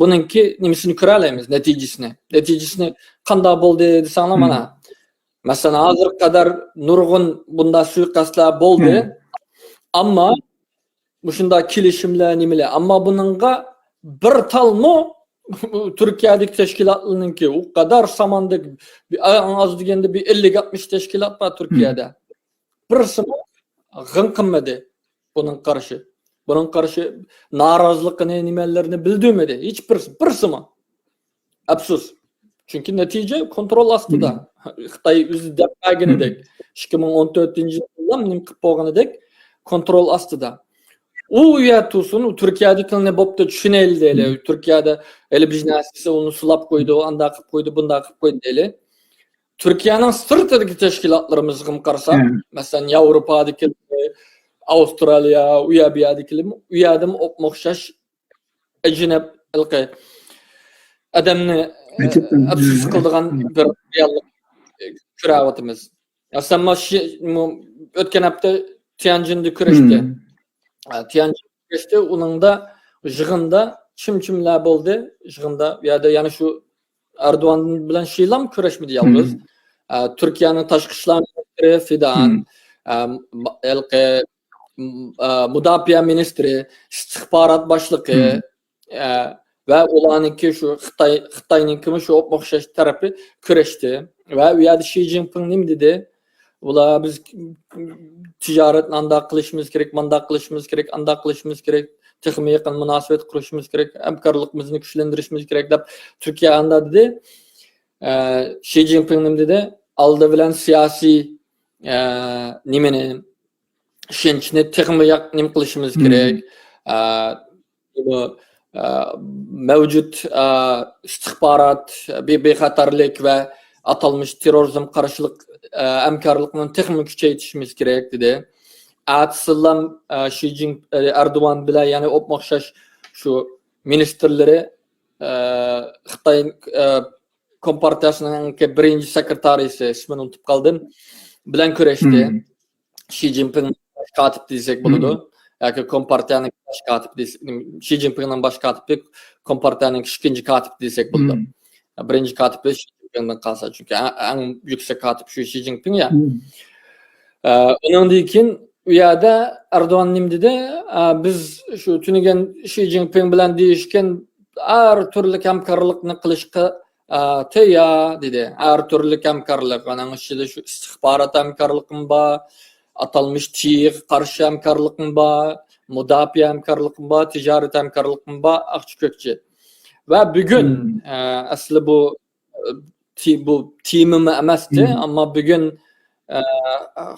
بۇنىڭكى نېمىسىنى كۆرەلەيمىز، نەتىجىسىنى. نەتىجىسىنى قانداق بولدى دېسەڭلار، مانا، مەسىلەن، ھازىرغا قەدەر نۇرغۇن بۇنداق سۇيىقەستلەر بولدى. ئەمما مۇشۇنداق كېلىشىملەر، نېمىلەر. ئەمما بۇنىڭغا بىر تالمۇ تۈركىيەدىكى تەشكىلاتلارنىڭكى، ئۇ قەدەر ساماندەك، ئەڭ ئاز دېگەندە بىر ئەللىك ئاتمىش تەشكىلات بار تۈركىيەدە. بىرسىمۇ غىڭ قىلمىدى بۇنىڭ قارشى. بۇنىڭ قارشى نارازىلىقىنى، نېمىلىرىنى بىلدۈرمىدى. ھېچ بىرسى، بىرسىمۇ. ئەپسۇس. چۈنكى نەتىجە كونترول ئاستىدا. خىتاي ئۆزى دەپ بەرگىنىدەك، ئىككى مىڭ ئون تۆتىنچى يىلدا نېمە قىلىپ بولغىنىدەك، كونترول ئاستىدا. ئۇ يەر تۇرسۇن، ئۇ تۈركىيەدىكىنى بوپتۇ، چۈشىنەيلى دەيلى. تۈركىيەدە ھېلى بىر نەرسىسى ئۇنى سۇلاپ قويدى، ئانداق قىلىپ قويدى، بۇنداق قىلىپ قويدى دەيلى. تۈركىيەنىڭ سىرتىدىكى تەشكىلاتلىرىمىزغىمۇ قارىساق، مەسىلەن، ياۋروپادىكى، ئاۋسترالىيە، ئۇ يەر بۇ يەردىكىلىمۇ، ئۇ يەردىمۇ ئوخشاش ئەجىنەپ ھېلىقى ئادەمنى، ئەپسۇس قىلىدىغان بىر رېئاللىق، ئە، كۆرۈۋاتىمىز. مەسىلەن، مانا شۇ، مۇ-، ئۆتكەن ھەپتە تيەنجىندە كۈرەشتى. ئە، تيەنجىندە كۈرەشتى. ئۇنىڭدا يىغىندا چىم-چىملەر بولدى. يىغىندا، ئۇ يەردە يەنە شۇ ئەردوغان بىلەن شىلام كۈرەشمىدى يالغۇز. ئە، تۈركىيەنىڭ تاشقى ئىشلار مىنىستىرى فىدان، ئە، م-، ھېلىقى ئە، مۇداپىئە مىنىستىرى، ئىستىخبارات باشلىقى، ئە، ۋە ئۇلارنىڭكى شۇ خىتاي، خىتاينىڭكىمۇ شۇ ئوخشاش تەرىپى كۈرەشتى. ۋە ئۇ يەردە شى جىنپىڭ نېمە دېدى؟ ئۇلار، بىز تىجارەتنى ئانداق قىلىشىمىز كېرەك، مانداق قىلىشىمىز كېرەك، ئانداق قىلىشىمىز كېرەك، تېخىمۇ يېقىن مۇناسىۋەت قۇرۇشىمىز كېرەك، ھەمكارلىقىمىزنى كۈچلەندۈرۈشىمىز كېرەك دەپ تۈركىيە ئاندا دېدى. ئە، شى جىنپىڭ نېمە دېدى؟ ئالدى بىلەن سىياسىي، ئە، نېمىنى، ئىشەنچنى تېخىمۇ ياق-، نېمە قىلىشىمىز كېرەك. ئە، بۇ، ئە، مەۋجۇت، ئە، ئىستىخبارات، بى-، بىخەتەرلىك ۋە ئاتالمىش تېررورىزم قارشىلىق، ئە، ھەمكارلىقنى تېخىمۇ كۈچەيتىشىمىز كېرەك، دېدى. ئەتىسىلام، ئە، شى جىن-، ئە، ئەردوغان بىلەن يەنە ئوپمۇئوخشاش شۇ مىنىستىرلىرى، ئە، خىتاي، ئە، كومپارتىيەسىنىڭ بىرىنچى سېكرېتارىسى، ئىسمىنى ئۇنتۇپ قالدىم، بىلەن كۆرۈشتى. شى جىنپىڭ باش كاتىپ دېسەك بولىدۇ. ياكى كومپارتىيەنىڭ باش كاتىپى دېسەك، شى جىنپىڭنىڭ باش كاتىپى، كومپارتىيەنىڭ ئىككىنچى كاتىپى دېسەك بولىدۇ. بىرىنچى كاتىپى شى جىنپىڭدىن قالسا، چۈنكى ئەڭ، ئەڭ يۈكسەك كاتىپ شۇ شى جىنپىڭ يا. ئە، ئۇنىڭدىن كېيىن ئۇ يەردە ئەردوغان نېمە دېدى؟ ئە، بىز شۇ تۈنۈگۈن شى جىنپىڭ بىلەن دېيىشكەن ھەر تۈرلۈك ھەمكارلىقنى قىلىشقا، ئە، تەييار دېدى. ھەر تۈرلۈك ھەمكارلىق، ئۇنىڭ ئىچىدە شۇ ئىستىخبارات ھەمكارلىقىمۇ بار، ئاتالمىش تېررورغا قارشى ھەمكارلىقىمۇ بار، مۇداپىئە ھەمكارلىقىمۇ بار، تىجارەت ھەمكارلىقىمۇ بار، ئاقچى كۆكچى. ۋە بۈگۈن، ئە، ئەسلى بۇ، ئە، تې-، بۇ تېمىمۇ ئەمەستى، ئەمما بۈگۈن، ئە،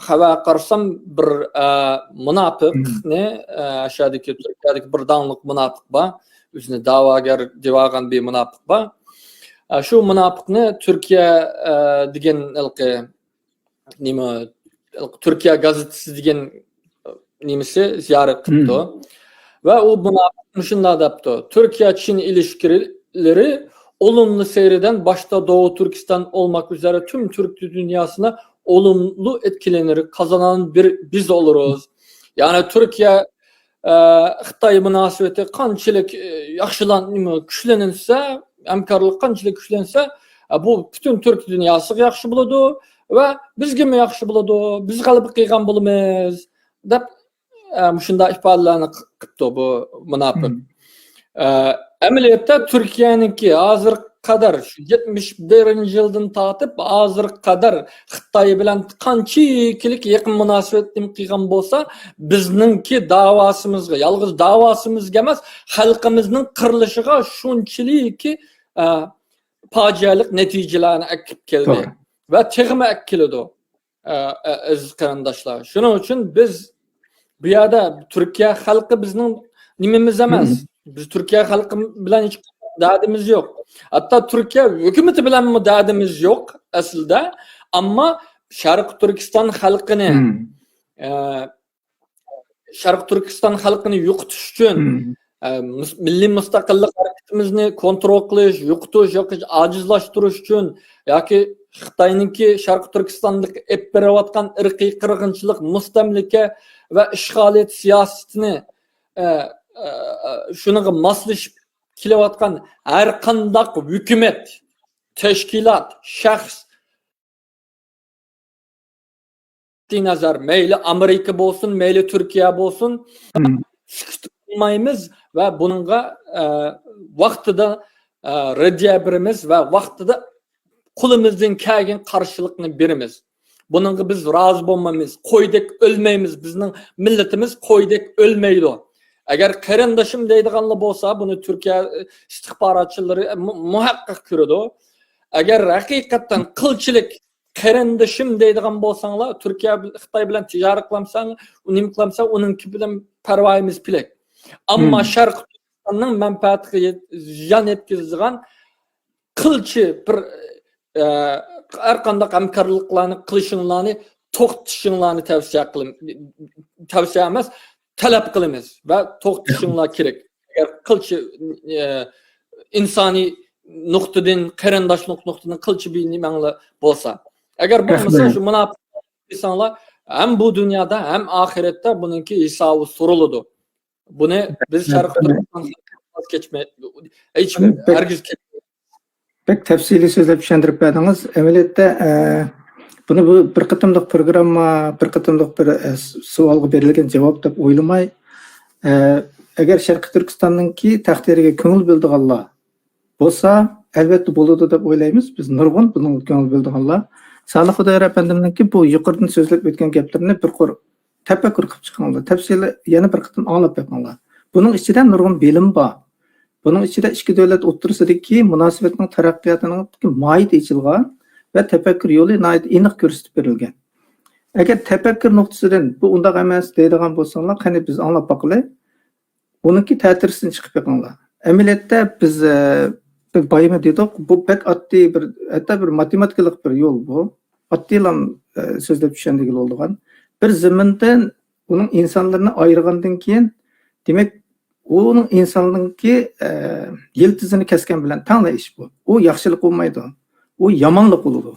خەۋەر قارىسام، بىر، ئە، مۇناپىقنى، ئە، ئاشۇ يەردىكى، تۈركىيەدىكى بىر داڭلىق مۇناپىق بار. ئۆزىنى دەۋاگەر دەۋالغان بىر مۇناپىق بار. ئە، شۇ مۇناپىقنى تۈركىيە، ئە، دېگەن ھېلىقى نېمە، تۈركىيە گازېتىسى دېگەن نېمىسى زىيارەت قىپتۇ. ۋە ئۇ مۇناپىق مۇشۇنداق دەپتۇ: «Türkiye-Çin ilişkileri olumlu seyreden başta Doğu Türkistan olmak üzere tüm Türk dünyasına olumlu etkileri kazanan bir biz oluruz.» يەنى تۈركىيە، ئە، خىتاي مۇناسىۋىتى قانچىلىك، ئە، ياخشىلان-، نېمە، كۈچلەنسە، ھەمكارلىق قانچىلىك كۈچلەنسە، ئە، بۇ پۈتۈن تۈرك دۇنياسىغا ياخشى بولىدۇ ۋە بىزگىمۇ ياخشى بولىدۇ، بىز غەلىبە قىلغان بولىمىز، دەپ، ئە، مۇشۇنداق ئىپادىلەرنى ق-، قىپتۇ بۇ مۇناپىق. ئە، ئەمەلىيەتتە تۈركىيەنىڭكى ھازىرغا قەدەر، شۇ يەتمىش بىرىنچى يىلدىن تارتىپ ھازىرغا قەدەر خىتاي بىلەن قانچىلىك يېقىن مۇناسىۋەت نېمە قىلغان بولسا، بىزنىڭكى داۋاسىمىزغا، يالغۇز داۋاسىمىزغا ئەمەس، خەلقىمىزنىڭ قىرىلىشىغا شۇنچىلىكى، ئە، پاجىئەلىك نەتىجىلەرنى ئەكىپ كەلدى. ۋە تېخىمۇ ئەكىپ كېلىدۇ. ئە، ئە، ئەزىز قېرىنداشلار، شۇنىڭ ئۈچۈن بىز بۇ يەردە تۈركىيە خەلقى بىزنىڭ نېمىمىز ئەمەس. بىز تۈركىيە خەلقى بىلەن ھېچ دەردىمىز يوق. ھەتتا تۈركىيە ھۆكۈمىتى بىلەنمۇ دەردىمىز يوق ئەسلىدە. ئەمما شەرقىي تۈركىستان خەلقىنى، ئە، شەرقىي تۈركىستان خەلقىنى يوقىتىش ئۈچۈن، ئە، مۇس-، مىللىي مۇستەقىللىق ھەرىكىتىمىزنى كونترول قىلىش، يوقىتىش ياكى ئاجىزلاشتۇرۇش ئۈچۈن ياكى خىتاينىڭكى شەرقىي تۈركىستاندىكى ئېلىپ بېرىۋاتقان ئىرقىي قىرغىنچىلىق، مۇستەملىكە ۋە ئىشغالىيەت سىياسىتىنى، ئە، ئە، ئە، شۇنىڭغا ماسلىشىپ كېلىۋاتقان ھەر قانداق ھۆكۈمەت، تەشكىلات، شەخس، نەزەر، مەيلى ئامېرىكا بولسۇن، مەيلى تۈركىيە بولسۇن، سۈكۈت قىلمايمىز ۋە بۇنىڭغا، ئە، ۋاقتىدا، ئە، رەددىيە بېرىمىز ۋە ۋاقتىدا قولىمىزدىن كەلگەن قارشىلىقنى بېرىمىز. بۇنىڭغا بىز رازى بولمايمىز. قويدەك ئۆلمەيمىز. بىزنىڭ مىللىتىمىز قويدەك ئۆلمەيدۇ. ئەگەر قېرىندىشىم دەيدىغانلا بولسا، بۇنى تۈركىيە ئىستىخباراتچىلىرى مۇ-، مۇھەققەق كۆرىدۇ. ئەگەر ھەقىقەتەن قىلچىلىك قېرىندىشىم دەيدىغان بولساڭلار، تۈركىيە بىل-، خىتاي بىلەن تىجارەت قىلامسەن، نېمە قىلامسەن، ئۇنىڭكى بىلەن پەرۋايىمىز پېلەك. ئەمما شەرقىي تۈركىستاننىڭ مەنپەئەتىگە يەت-، زىيان يەتكۈزىدىغان قىلچە بىر، ئە، ھەر قانداق ھەمكارلىقلارنى قىلىشىڭلارنى توختىتىشىڭلارنى تەۋسىيە قىلىم-، تەۋسىيە ئەمەس، تەلەپ قىلىمىز ۋە توختىتىشىڭلار كېرەك. ئەگەر قىلچە، ئە، ئىنسانىي نۇقتىدىن، قېرىنداشلىق نۇقتىدىن قىلچە بىر نېمەڭلار بولسا. ئەگەر بولمىسا، شۇ مۇناپىق دېسەڭلار، ھەم بۇ دۇنيادا، ھەم ئاخىرەتتە بۇنىڭكى ھېسابى سورىلىدۇ. بۇنى بىز شەرقىي تۈركىستان ۋاز كەچمەي، ھېچ ھەرگىز كەچمەيمىز. بەك تەپسىلىي سۆزلەپ چۈشەندۈرۈپ بەردىڭىز. ئەمەلىيەتتە، ئە، بۇنى بۇ بىر قېتىملىق پروگرامما، بىر قېتىملىق بىر، ئە، س-، سوئالغا بېرىلگەن جاۋاب دەپ ئويلىماي، ئە، ئەگەر شەرقىي تۈركىستاننىڭكى تەقدىرىگە كۆڭۈل بۆلىدىغانلار بولسا، ئەلۋەتتە بولىدۇ دەپ ئويلايمىز. بىز نۇرغۇن بۇنىڭغا كۆڭۈل بۆلىدىغانلار. سالىھ خۇدايار ئەپەندىمنىڭكى بۇ يۇقىرىدىن سۆزلەپ ئۆتكەن گەپلىرىنى بىر قۇر تەپەككۇر قىلىپ چىقىڭلار. تەپسىلىي يەنە بىر قېتىم ئاڭلاپ بېقىڭلار. بۇنىڭ ئىچىدە نۇرغۇن بىلىم بار. بۇنىڭ ئىچىدە ئىككى دۆلەت ئوتتۇرىسىدىكى مۇناسىۋەتنىڭ تەرەققىياتىنىڭ ماھىيىتى ئېچىلغان ۋە تەپەككۇر يولى ناھايىتى ئېنىق كۆرسىتىپ بېرىلگەن. ئەگەر تەپەككۇر نۇقتىسىدىن بۇ ئۇنداق ئەمەس دەيدىغان بولساڭلار، قېنى بىز ئاڭلاپ باقىلى. ئۇنىڭكى تەتۈرىسىدىن چىقىپ بېقىڭلار. ئەمەلىيەتتە بىز، ئە، بىر بايىمى دېدۇق، بۇ بەك ئاددىي بىر، ھەتتا بىر ماتېماتىكىلىق بىر يول بۇ. ئاددىيلا، ئە، سۆزلەپ چۈشەندۈرگىلى بولىدىغان. بىر زېمىندىن ئۇنىڭ ئىنسانلىرىنى ئايرىغاندىن كېيىن، دېمەك، ئۇنىڭ ئىنساننىڭكى، ئە، يىلتىزىنى كەسكەن بىلەن تەڭلا ئىش بۇ. ئۇ ياخشىلىق بولمايدۇ. ئۇ يامانلىق بولىدۇ.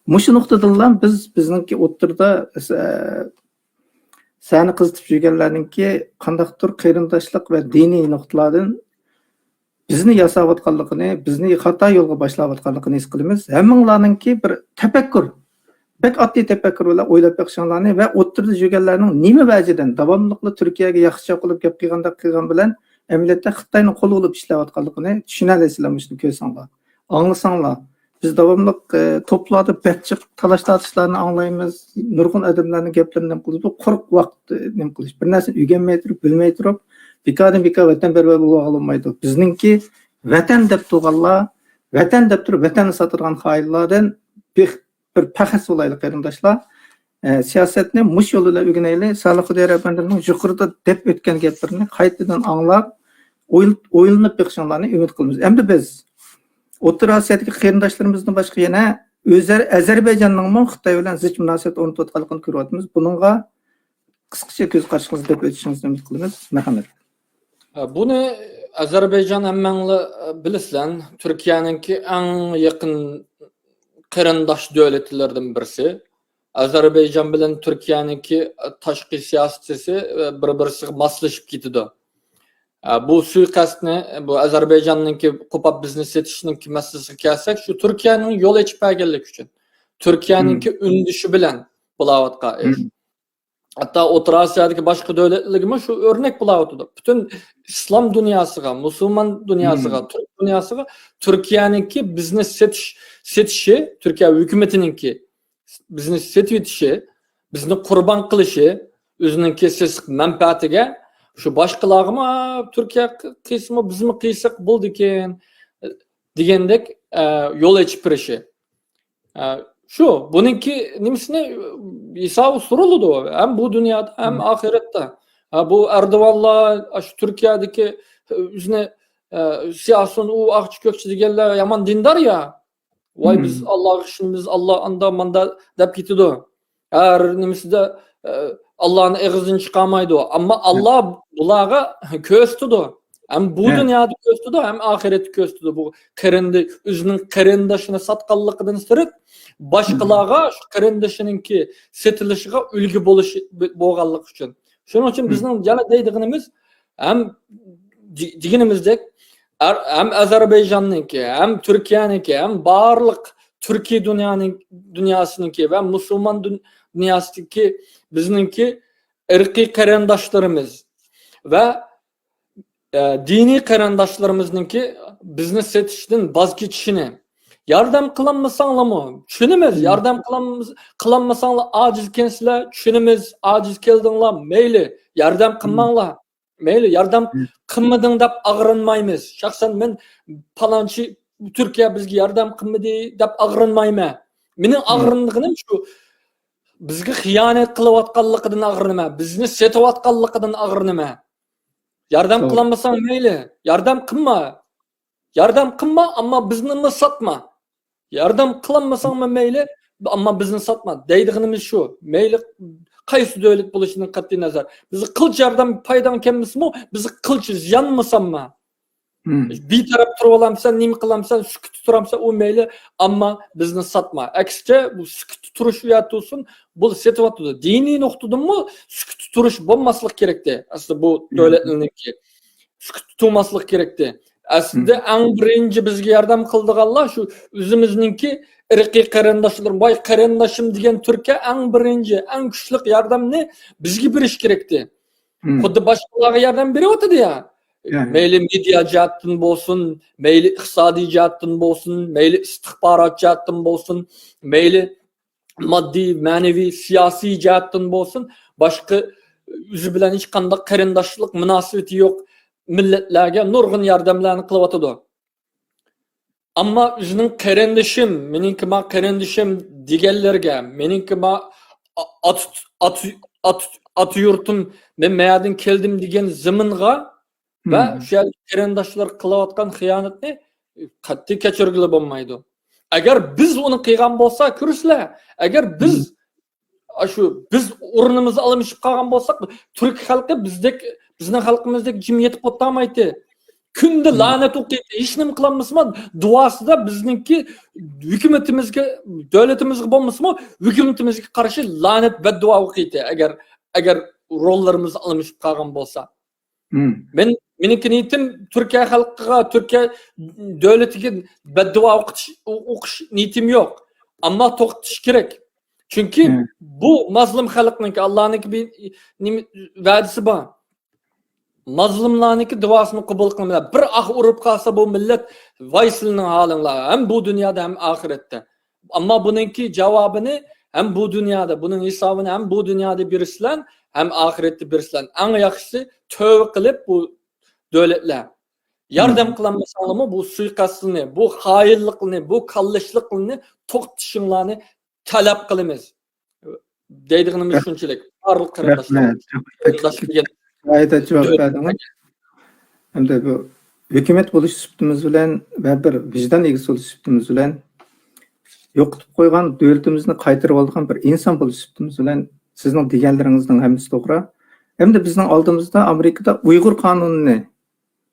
مۇشۇ نۇقتىدىنلا بىز، بىزنىڭكى ئوتتۇرىدا، ئە، سەنى قىزىتىپ يۈرگەنلەرنىڭكى قانداقتۇر قېرىنداشلىق ۋە دىنىي نۇقتىلاردىن بىزنى ياساۋاتقانلىقىنى، بىزنى خاتا يولغا باشلاۋاتقانلىقىنى ھېس قىلىمىز. ھەممىڭلارنىڭكى بىر تەپەككۇر، بەك ئاددىي تەپەككۇر بىلەن ئويلاپ بېقىشىڭلارنى ۋە ئوتتۇرىدا يۈرگەنلەرنىڭ نېمە ۋەجىدىن داۋاملىقلا تۈركىيەگە ياخشىچاق قىلىپ گەپ قىلغاندەك قىلغان بىلەن ئەمەلىيەتتە خىتاينىڭ قولى بولۇپ ئىشلەۋاتقانلىقىنى چۈشىنەلەيسىلەر، مۇشۇنى كۆرسەڭلار، ئاڭلىساڭلار. بىز داۋاملىق، ئە، توپلاردا بەك جىق تالاش-تارتىشلارنى ئاڭلايمىز، نۇرغۇن ئادەملەرنىڭ گەپلىرىنى نېمە قىلىدۇ، قۇرۇق ۋاقىت، ئە، نېمە قىلىش. بىر نەرسىنى ئۆگەنمەي تۇرۇپ، بىلمەي تۇرۇپ، بىكاردىن بىكار ۋەتەنپەرۋەر بولۇۋالغىلى بولمايدۇ. بىزنىڭكى ۋەتەن دەپ تۇرغانلار، ۋەتەن دەپ تۇرۇپ، ۋەتەننى ساتىدىغان خائىنلاردىن بىر، بىر پەخەس بولايلى، قېرىنداشلار. ئە، سىياسەتنى مۇشۇ يول بىلەن ئۆگىنەيلى. سالىھ خۇدايار ئەپەندىمنىڭ يۇقىرىدا دەپ ئۆتكەن گەپلىرىنى قايتىدىن ئاڭلاپ، ئويل-، ئويلىنىپ بېقىشىڭلارنى ئۈمىد قىلىمىز. ئەمدى بىز ئوتتۇرا ئاسىيادىكى قېرىنداشلىرىمىزدىن باشقا يەنە ئۆزەر-، ئەزەربەيجاننىڭمۇ خىتاي بىلەن زىچ مۇناسىۋەت ئورنىتىۋاتقانلىقىنى كۆرۈۋاتىمىز. بۇنىڭغا قىسقىچە كۆز قارىشىڭىزنى بېرىپ ئۆتۈشىڭىزنى ئۈمىد قىلىمىز. مەرھەمەت. بۇنى ئەزەربەيجان ھەممەڭلار بىلىسىلەر، تۈركىيەنىڭكى ئەڭ يېقىن قېرىنداش دۆلەتلىرىدىن بىرسى. ئەزەربەيجان بىلەن تۈركىيەنىڭكى تاشقى سىياسىتى بىر-بىرسىگە ماسلىشىپ كېتىدۇ. بۇ سۇيىقەستنى، بۇ ئەزەربەيجاننىڭكى قوپاپ بىزنى سېتىشنىڭكى مەسىلىسىگە كەلسەك، شۇ تۈركىيەنىڭ يول ئېچىپ بەرگەنلىكى ئۈچۈن. تۈركىيەنىڭكى ئۈندىشى بىلەن بولاۋاتقان ئىش. ھەتتا ئوتتۇرا ئاسىيادىكى باشقا دۆلەتلەرگىمۇ شۇ ئۆرنەك بولاۋاتىدۇ. پۈتۈن ئىسلام دۇنياسىغا، مۇسۇلمان دۇنياسىغا، تۈرك دۇنياسىغا تۈركىيەنىڭكى بىزنى سېتىش، سېتىشى، تۈركىيە ھۆكۈمىتىنىڭكى بىزنى سېتىۋېتىشى، بىزنى قۇربان قىلىشى، ئۆزىنىڭكى سېسىق مەنپەئەتىگە، شۇ باشقىلارغىمۇ، «تۈركىيە قىلسىمۇ بىزمۇ قىلساق بولىدىكەن» دېگەندەك، ئە، يول ئېچىپ بېرىشى. ئە، شۇ، بۇنىڭكى نېمىسىنى، ھېسابى سورىلىدۇ. ھەم بۇ دۇنيادا، ھەم ئاخىرەتتە. ھە، بۇ ئەردوغانلار، شۇ تۈركىيەدىكى ئۆزىنى، ئە، سىياسىيون ئۇ ئاقچى كۆكچى دېگەنلەر يامان دىندار يا. «ۋاي، بىز ئاللاغا ئىشىنىمىز، ئاللا ئاندا ماندا» دەپ كېتىدۇ. ھەر نېمىسىدە، ئە، ئاللانى ئېغىزدىن چىقارمايدۇ. ئەمما ئاللا بۇلارغا كۆرسىتىدۇ. ھەم بۇ دۇنيادا كۆرسىتىدۇ، ھەم ئاخىرەتتە كۆرسىتىدۇ. بۇ قېرىندى-، ئۆزىنىڭ قېرىنداشىنى ساتقانلىقىدىن سىرت، باشقىلارغا شۇ قېرىندىشىنىڭكى سېتىلىشىغا ئۈلگە بولۇش بولغانلىقى ئۈچۈن. شۇنىڭ ئۈچۈن بىزنىڭ يەنە دەيدىغىنىمىز، ھەم دې-، دېگىنىمىزدەك، ئەر-، ھەم ئەزەربەيجاننىڭكى، ھەم تۈركىيەنىڭكى، ھەم بارلىق تۈركىي دۇنيانىڭ، دۇنياسىنىڭكى ۋە مۇسۇلمان دۇن-، دۇنياسىدىكى بىزنىڭكى ئىرقىي قېرىنداشلىرىمىز ۋە، ئە، دىنىي قېرىنداشلىرىمىزنىڭكى بىزنى سېتىشتىن ۋاز كېچىشىنى، ياردەم قىلالمىساڭلارمۇ، چۈشىنىمىز، ياردەم قىلالمىس-، قىلالمىساڭلار ئاجىز ئىكەنسىلەر، چۈشىنىمىز، ئاجىز كەلدىڭلار، مەيلى، ياردەم قىلماڭلار. مەيلى، ياردەم قىلمىدىڭ دەپ ئاغرىنمايمىز. شەخسەن مەن پالانچى تۈركىيە بىزگە ياردەم قىلمىدى دەپ ئاغرىنمايمەن. مېنىڭ ئاغرىنىدىغىنىم شۇ، بىزگە خىيانەت قىلىۋاتقانلىقىدىن ئاغرىنىمەن. بىزنى سېتىۋاتقانلىقىدىن ئاغرىنىمەن. ياردەم قىلالمىساڭ مەيلى، ياردەم قىلما. ياردەم قىلما، ئەمما بىزنىمۇ ساتما. ياردەم قىلالمىساڭمۇ مەيلى، ئەمما بىزنى ساتما دەيدىغىنىمىز شۇ. مەيلى قايسى دۆلەت بولۇشىدىن قەتئىي نەزەر. بىزگە قىلچە ياردەم پايداڭ كەلمىسىمۇ، بىزگە قىلچە زىيانمۇ سالما. بىتەرەپ تۇرۇۋالامسەن، نېمە قىلامسەن، سۈكۈتتە تۇرامسەن، ئۇ مەيلى، ئەمما بىزنى ساتما. ئەكسىچە، بۇ سۈكۈتتە تۇرۇش ئۇ يەردە تۇرسۇن، بۇ سېتىۋاتىدۇ. دىنىي نۇقتىدىنمۇ سۈكۈتتە تۇرۇش بولماسلىق كېرەكتى. ئەسلى بۇ دۆلەتلەرنىڭكى سۈكۈتتە تۇرماسلىق كېرەكتى. ئەسلىدە ئەڭ بىرىنچى بىزگە ياردەم قىلىدىغانلار شۇ ئۆزىمىزنىڭكى ئىرقىي قېرىنداشلىرىم، ۋاي قېرىنداشىم دېگەن تۈركىيە ئەڭ بىرىنچى، ئەڭ كۈچلۈك ياردەمنى بىزگە بېرىش كېرەكتى. خۇددى باشقىلارغا ياردەم بېرىۋاتىدۇ يا. مەيلى مېدىيا جەھەتتىن بولسۇن، مەيلى ئىقتىسادىي جەھەتتىن بولسۇن، مەيلى ئىستىخبارات جەھەتتىن بولسۇن، مەيلى ماددىي، مەنىۋى، سىياسىي جەھەتتىن بولسۇن، باشقا ئۆزى بىلەن ھېچقانداق قېرىنداشلىق مۇناسىۋىتى يوق مىللەتلەرگە نۇرغۇن ياردەملەرنى قىلىۋاتىدۇ. ئەمما ئۆزىنىڭ قېرىندىشىم، مېنىڭكى ما قېرىندىشىم دېگەنلەرگە، مېنىڭكى ما ئا-، ئاتا، ئاتا، ئاتا، ئاتا يۇرتۇم، مەن مەيەردىن كەلدىم دېگەن زېمىنغا ۋە شۇ يەردىكى قېرىنداشلار قىلىۋاتقان خىيانەتنى قەتئىي كەچۈرگىلى بولمايدۇ. ئەگەر بىز ئۇنى قىلغان بولسا، كۆرىسىلەر، ئەگەر بىز ئاشۇ بىز ئورنىمىزنى ئالمىشىپ قالغان بولساق، تۈرك خەلقى بىزدەك، بىزنىڭ خەلقىمىزدەك جىم يېتىپ ئولتۇرمايتتى. كۈندە لەنەت ئوقۇيتتى. ھېچنېمە قىلالمىسىمۇ، دۇئاسىدا بىزنىڭكى ھۆكۈمىتىمىزگە، دۆلىتىمىزگە بولمىسىمۇ، ھۆكۈمىتىمىزگە قارشى لەنەت، بەددۇئا ئوقۇيتتى، ئەگەر، ئەگەر روللىرىمىز ئالمىشىپ قالغان بولسا. مم. مەن، مېنىڭكى نىيىتىم تۈركىيە خەلقىگە، تۈركىيە دۆلىتىگە بەددۇئا ئوقۇتۇش، ئو-، ئوقۇش نىيىتىم يوق. ئەمما توختىتىش كېرەك. چۈنكى مم. بۇ مەزلۇم خەلقنىڭكى، ئاللانىڭكى بىر نېمە، ۋەدىسى بار. مەزلۇملارنىڭكى دۇئاسىنى قوبۇل قىلمىدى. بىر ئاھ ئۇرۇپ قالسا بۇ مىللەت، ۋاي سىلىنىڭ ھالىڭلار، ھەم بۇ دۇنيادا، ھەم ئاخىرەتتە. ئەمما بۇنىڭكى جاۋابىنى ھەم بۇ دۇنيادا، بۇنىڭ ھېسابىنى ھەم بۇ دۇنيادا بېرىسىلەن، ھەم ئاخىرەتتە بېرىسىلەن. ئەڭ ياخشىسى تۆۋە قىلىپ بۇ دۆلەتلەر ياردەم مم. قىلالمىساڭلارمۇ بۇ سۇيىقەستلىرىنى، بۇ خائىنلىقلىرىنى، بۇ كاللىشلىقلىرىنى توختىتىشىڭلارنى تەلەپ قىلىمىز. دەيدىغىنىمىز رەھ-، شۇنچىلىك. بارلىق قېرىنداشلار، رەھمەت. قېرىنداش دېگەن ناھايىتى جاۋاب بەردىڭىز. ھەمدە بۇ ھۆكۈمەت بولۇش سۈپىتىمىز بىلەن ۋە بىر ۋىجدان ئىگىسى بولۇش سۈپىتىمىز بىلەن، يوقىتىپ قويغان دۆلىتىمىزنى قايتۇرۇۋالغان بىر ئىنسان بولۇش سۈپىتىمىز بىلەن سىزنىڭ دېگەنلىرىڭىزنىڭ ھەممىسى توغرا. ھەمدە بىزنىڭ ئالدىمىزدا ئامېرىكىدا ئۇيغۇر قانۇنىنى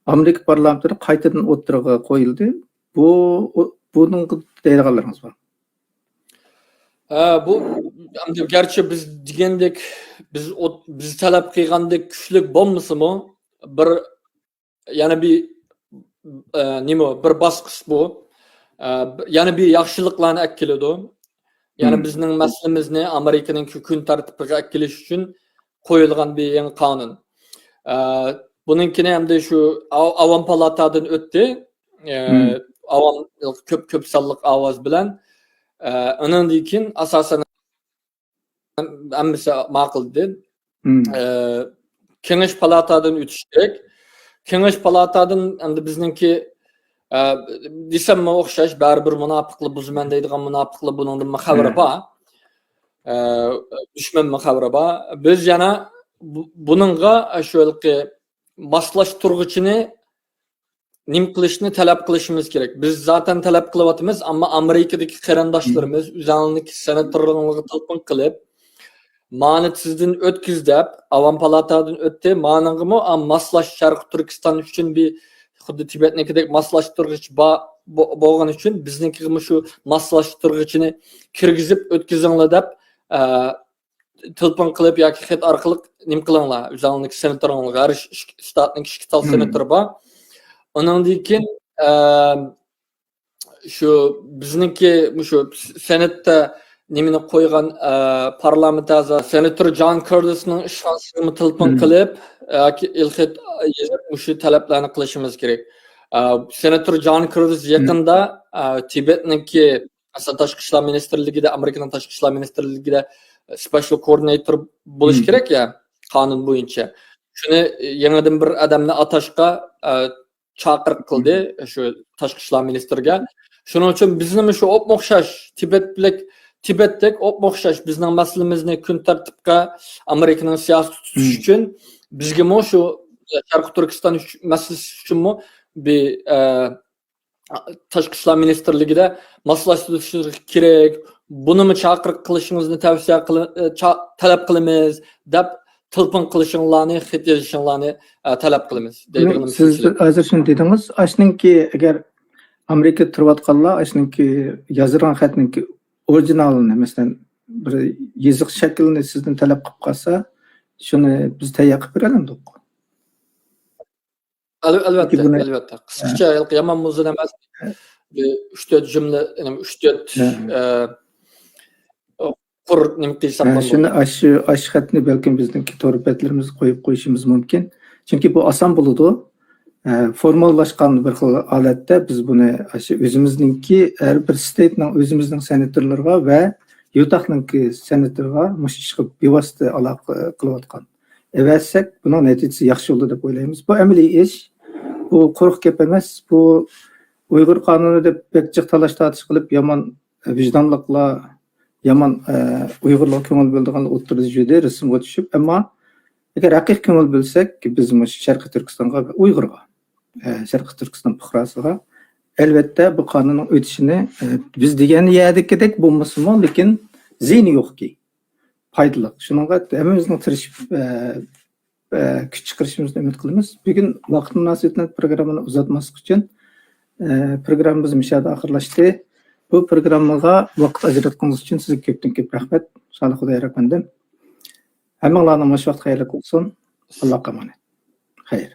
ئامېرىكا پارلامېنتىدا قايتىدىن ئوتتۇرىغا قويۇلدى. بۇ، بۇنىڭغا دەيدىغانلىرىڭىز بار؟ ھە، بۇ، ئەمدى گەرچە بىز دېگەندەك، بىز ئوت-، بىز تەلەپ قىلغاندەك كۈچلۈك بولمىسىمۇ، بىر، يەنە بىر، ئە، نېمە، بىر باسقۇچ بۇ. ئە، يەنە بىر ياخشىلىقلارنى ئەكېلىدۇ. يەنى مم. بىزنىڭ مەسىلىمىزنى ئامېرىكىنىڭ كۈ-، كۈن تەرتىپىگە ئەكېلىش ئۈچۈن قويۇلغان بىر يېڭى قانۇن. ئە، بۇنىڭكىنى ئەمدى شۇ ئاۋ-، ئاۋام پالاتادىن ئۆتتى. ئە، مم. ئاۋام كۆپ، كۆپ سانلىق ئاۋاز بىلەن. ئە، ئۇنىڭدىن كېيىن ئاساسەن ھەممىسى ماقۇل دېدى. مم. ئە، كېڭەش پالاتادىن ئۆتۈش كېرەك. كېڭەش پالاتادىن ئەمدى بىزنىڭكى، ئە، دېسەممۇ ئوخشاش، بەرىبىر مۇناپىقلار بۇزىمەن دەيدىغان مۇناپىقلار بۇنىڭدىنمۇ خەۋىرى ھە. بار. ئە، دۈشمەنمۇ خەۋىرى بار. بىز يەنە بۇ-، بۇنىڭغا شۇ ھېلىقى ماسلاشتۇرغۇچىنى نېمە قىلىشنى تەلەپ قىلىشىمىز كېرەك. بىز زاتەن تەلەپ قىلىۋاتىمىز، ئەمما ئامېرىكىدىكى قېرىنداشلىرىمىز ئۆزلىرىنىڭكى سېناتورلىرىغا تېلېفون قىلىپ، مانى سىزدىن ئۆتكۈز دەپ، ئاۋام پالاتادىن ئۆتتى. مانىڭغىمۇ، ئا، ماسلاش، شەرقىي تۈركىستان ئۈچۈن بىر خۇددى تىبەتنىڭكىدەك ماسلاشتۇرغۇچ با-، بو-، بولغىنى ئۈچۈن بىزنىڭكىگىمۇ شۇ ماسلاشتۇرغۇچىنى كىرگۈزۈپ ئۆتكۈزۈڭلار دەپ، ئە، تېلېفون قىلىپ ياكى خەت ئارقىلىق نېمە قىلىڭلار، ئۆزۈڭلارنىڭ سېناتورىڭلارغا، ھەر ئىككى شتاتنىڭ ئىككى تال مم. سېناتورى بار. ئۇنىڭدىن كېيىن، ئە، شۇ بىزنىڭكى مۇشۇ سېناتتا نېمىنى قويغان، ئە، پارلامېنت ئەزا سېناتور جان كىرتىسنىڭ ئىشخانىسىغىمۇ تېلېفون مم. قىلىپ، ياكى ئېلخەت يېزىپ مۇشۇ تەلەپلەرنى قىلىشىمىز كېرەك. ئە، سېناتور جان كىرتىس مم. يېقىندا، ئە، تىبەتنىڭكى ئەسلى تاشقى ئىشلار مىنىستىرلىكىدە، ئامېرىكىنىڭ تاشقى ئىشلار مىنىستىرلىكىدە سپېشال كوئوردىناتور بولۇش مم. كېرەك يا، قانۇن بويىچە. شۇنى يېڭىدىن بىر ئادەمنى ئاتاشقا، ئە، چاقىرىق قىلدى مم. شۇ تاشقى ئىشلار مىنىستىرىگە. شۇنىڭ ئۈچۈن بىزنىمۇ شۇ ئوپمۇ ئوخشاش تىبەتلىك، تىبەتتەك ئوپمۇ ئوخشاش بىزنىڭ مەسىلىمىزنى كۈن تەرتىپكە ئامېرىكىنىڭ سىياسىتى تۇتۇش مم. ئۈچۈن بىزگىمۇ شۇ شەرقىي تۈركىستان ئۈچ-، مەسىلىسى ئۈچۈنمۇ بىر، ئە، تاشقى ئىشلار مىنىستىرلىكىدە ماسلاشتۇرۇشىڭىز كېرەك، بۇنىمۇ چاقىرىق قىلىشىڭىزنى تەۋسىيە قىلىڭ، ئە، چا-، تەلەپ قىلىمىز دەپ تېلېفون قىلىشىڭلارنى، خەت يېزىشىڭلارنى، ئە، تەلەپ قىلىمىز دەيدىغىنىم سىز شۇنچىلىك. ھازىر شۇنى دېدىڭىز، ئاشنىڭكى ئەگەر ئامېرىكىدا تۇرۇۋاتقانلار ئاشنىڭكى يازغان خەتنىڭكى ئورىگىنالىنى، مەسىلەن، بىر يېزىق شەكلىنى سىزدىن تەلەپ قىلىپ قالسا، شۇنى بىز تەييار قىلىپ بېرەلمىدۇق. ئەل-، ئەلۋەتتە، بۇنى ئەلۋەتتە. قىسقىچە، ھە. ھېلىقى يامان ئۇزۇن ئەمەس. ھە. بىر ئۈچ تۆت جۈملە، يەنى ئۈچ تۆت، ھە. ئە، قۇر نېمە قىلساق ھە، بولىدۇ. شۇنى، ئاشۇ، ئاشۇ خەتنى بەلكىم بىزنىڭكى تور بەتلىرىمىزگە قويۇپ قويۇشىمىز مۇمكىن. چۈنكى بۇ ئاسان بولىدۇ. ئە، فورماللاشقان بىر خىل ھالەتتە بىز بۇنى ئاشۇ ئۆزىمىزنىڭكى، ھەر بىر ستېيتنىڭ ئۆزىمىزنىڭ سېناتورلىرىغا ۋە يۇتاھنىڭكى سېناتورىغا مۇشۇ ئىشقا بىۋاسىتە ئالاقە قىلىۋاتقان ئەۋەتسەك، بۇنىڭ نەتىجىسى ياخشى بولىدۇ دەپ ئويلايمىز. بۇ ئەمەلىي ئىش، بۇ قۇرۇق گەپ ئەمەس. بۇ ئۇيغۇر قانۇنى دەپ بەك جىق تالاش-تارتىش قىلىپ، يامان ۋىجدانلىقلار، يامان، ئە، ئۇيغۇرلارغا كۆڭۈل بۆلىدىغان ئوتتۇرىدا يۈردى، رەسىمگە چۈشۈپ. ئەمما ئەگەر ھەقىقىي كۆڭۈل بۆلسەك، بىز مۇشۇ شەرقىي تۈركىستانغا ۋە ئۇيغۇرغا، ئە، شەرقىي تۈركىستان پۇقراسىغا، ئەلۋەتتە، بۇ قانۇننىڭ ئۆتۈشىنى، ئە، بىز دېگەن يەردىكىدەك بولمىسىمۇ، لېكىن زىيىنى يوقكى. پايدىلىق. شۇنىڭغا ھەممىمىزنىڭ تىرىشىپ، ئە، ئە، كۈچ چىقىرىشىمىزنى ئۈمىد قىلىمىز. بۈگۈن ۋاقىت مۇناسىۋىتى بىلەن پروگراممىنى ئۇزارتماسلىق ئۈچۈن، ئە، پروگراممىمىز مۇشۇ يەردە ئاخىرلاشتى. بۇ پروگراممىغا ۋاقىت ئاجراتقىنىڭىز ئۈچۈن سىزگە كۆپتىن كۆپ رەھمەت. سالىھ خۇدايار ئەپەندىم. ھەممىڭلارنىڭ مۇشۇ ۋاقىت خەيرلىك بولسۇن. ئاللاھقا ئامانەت. خەير.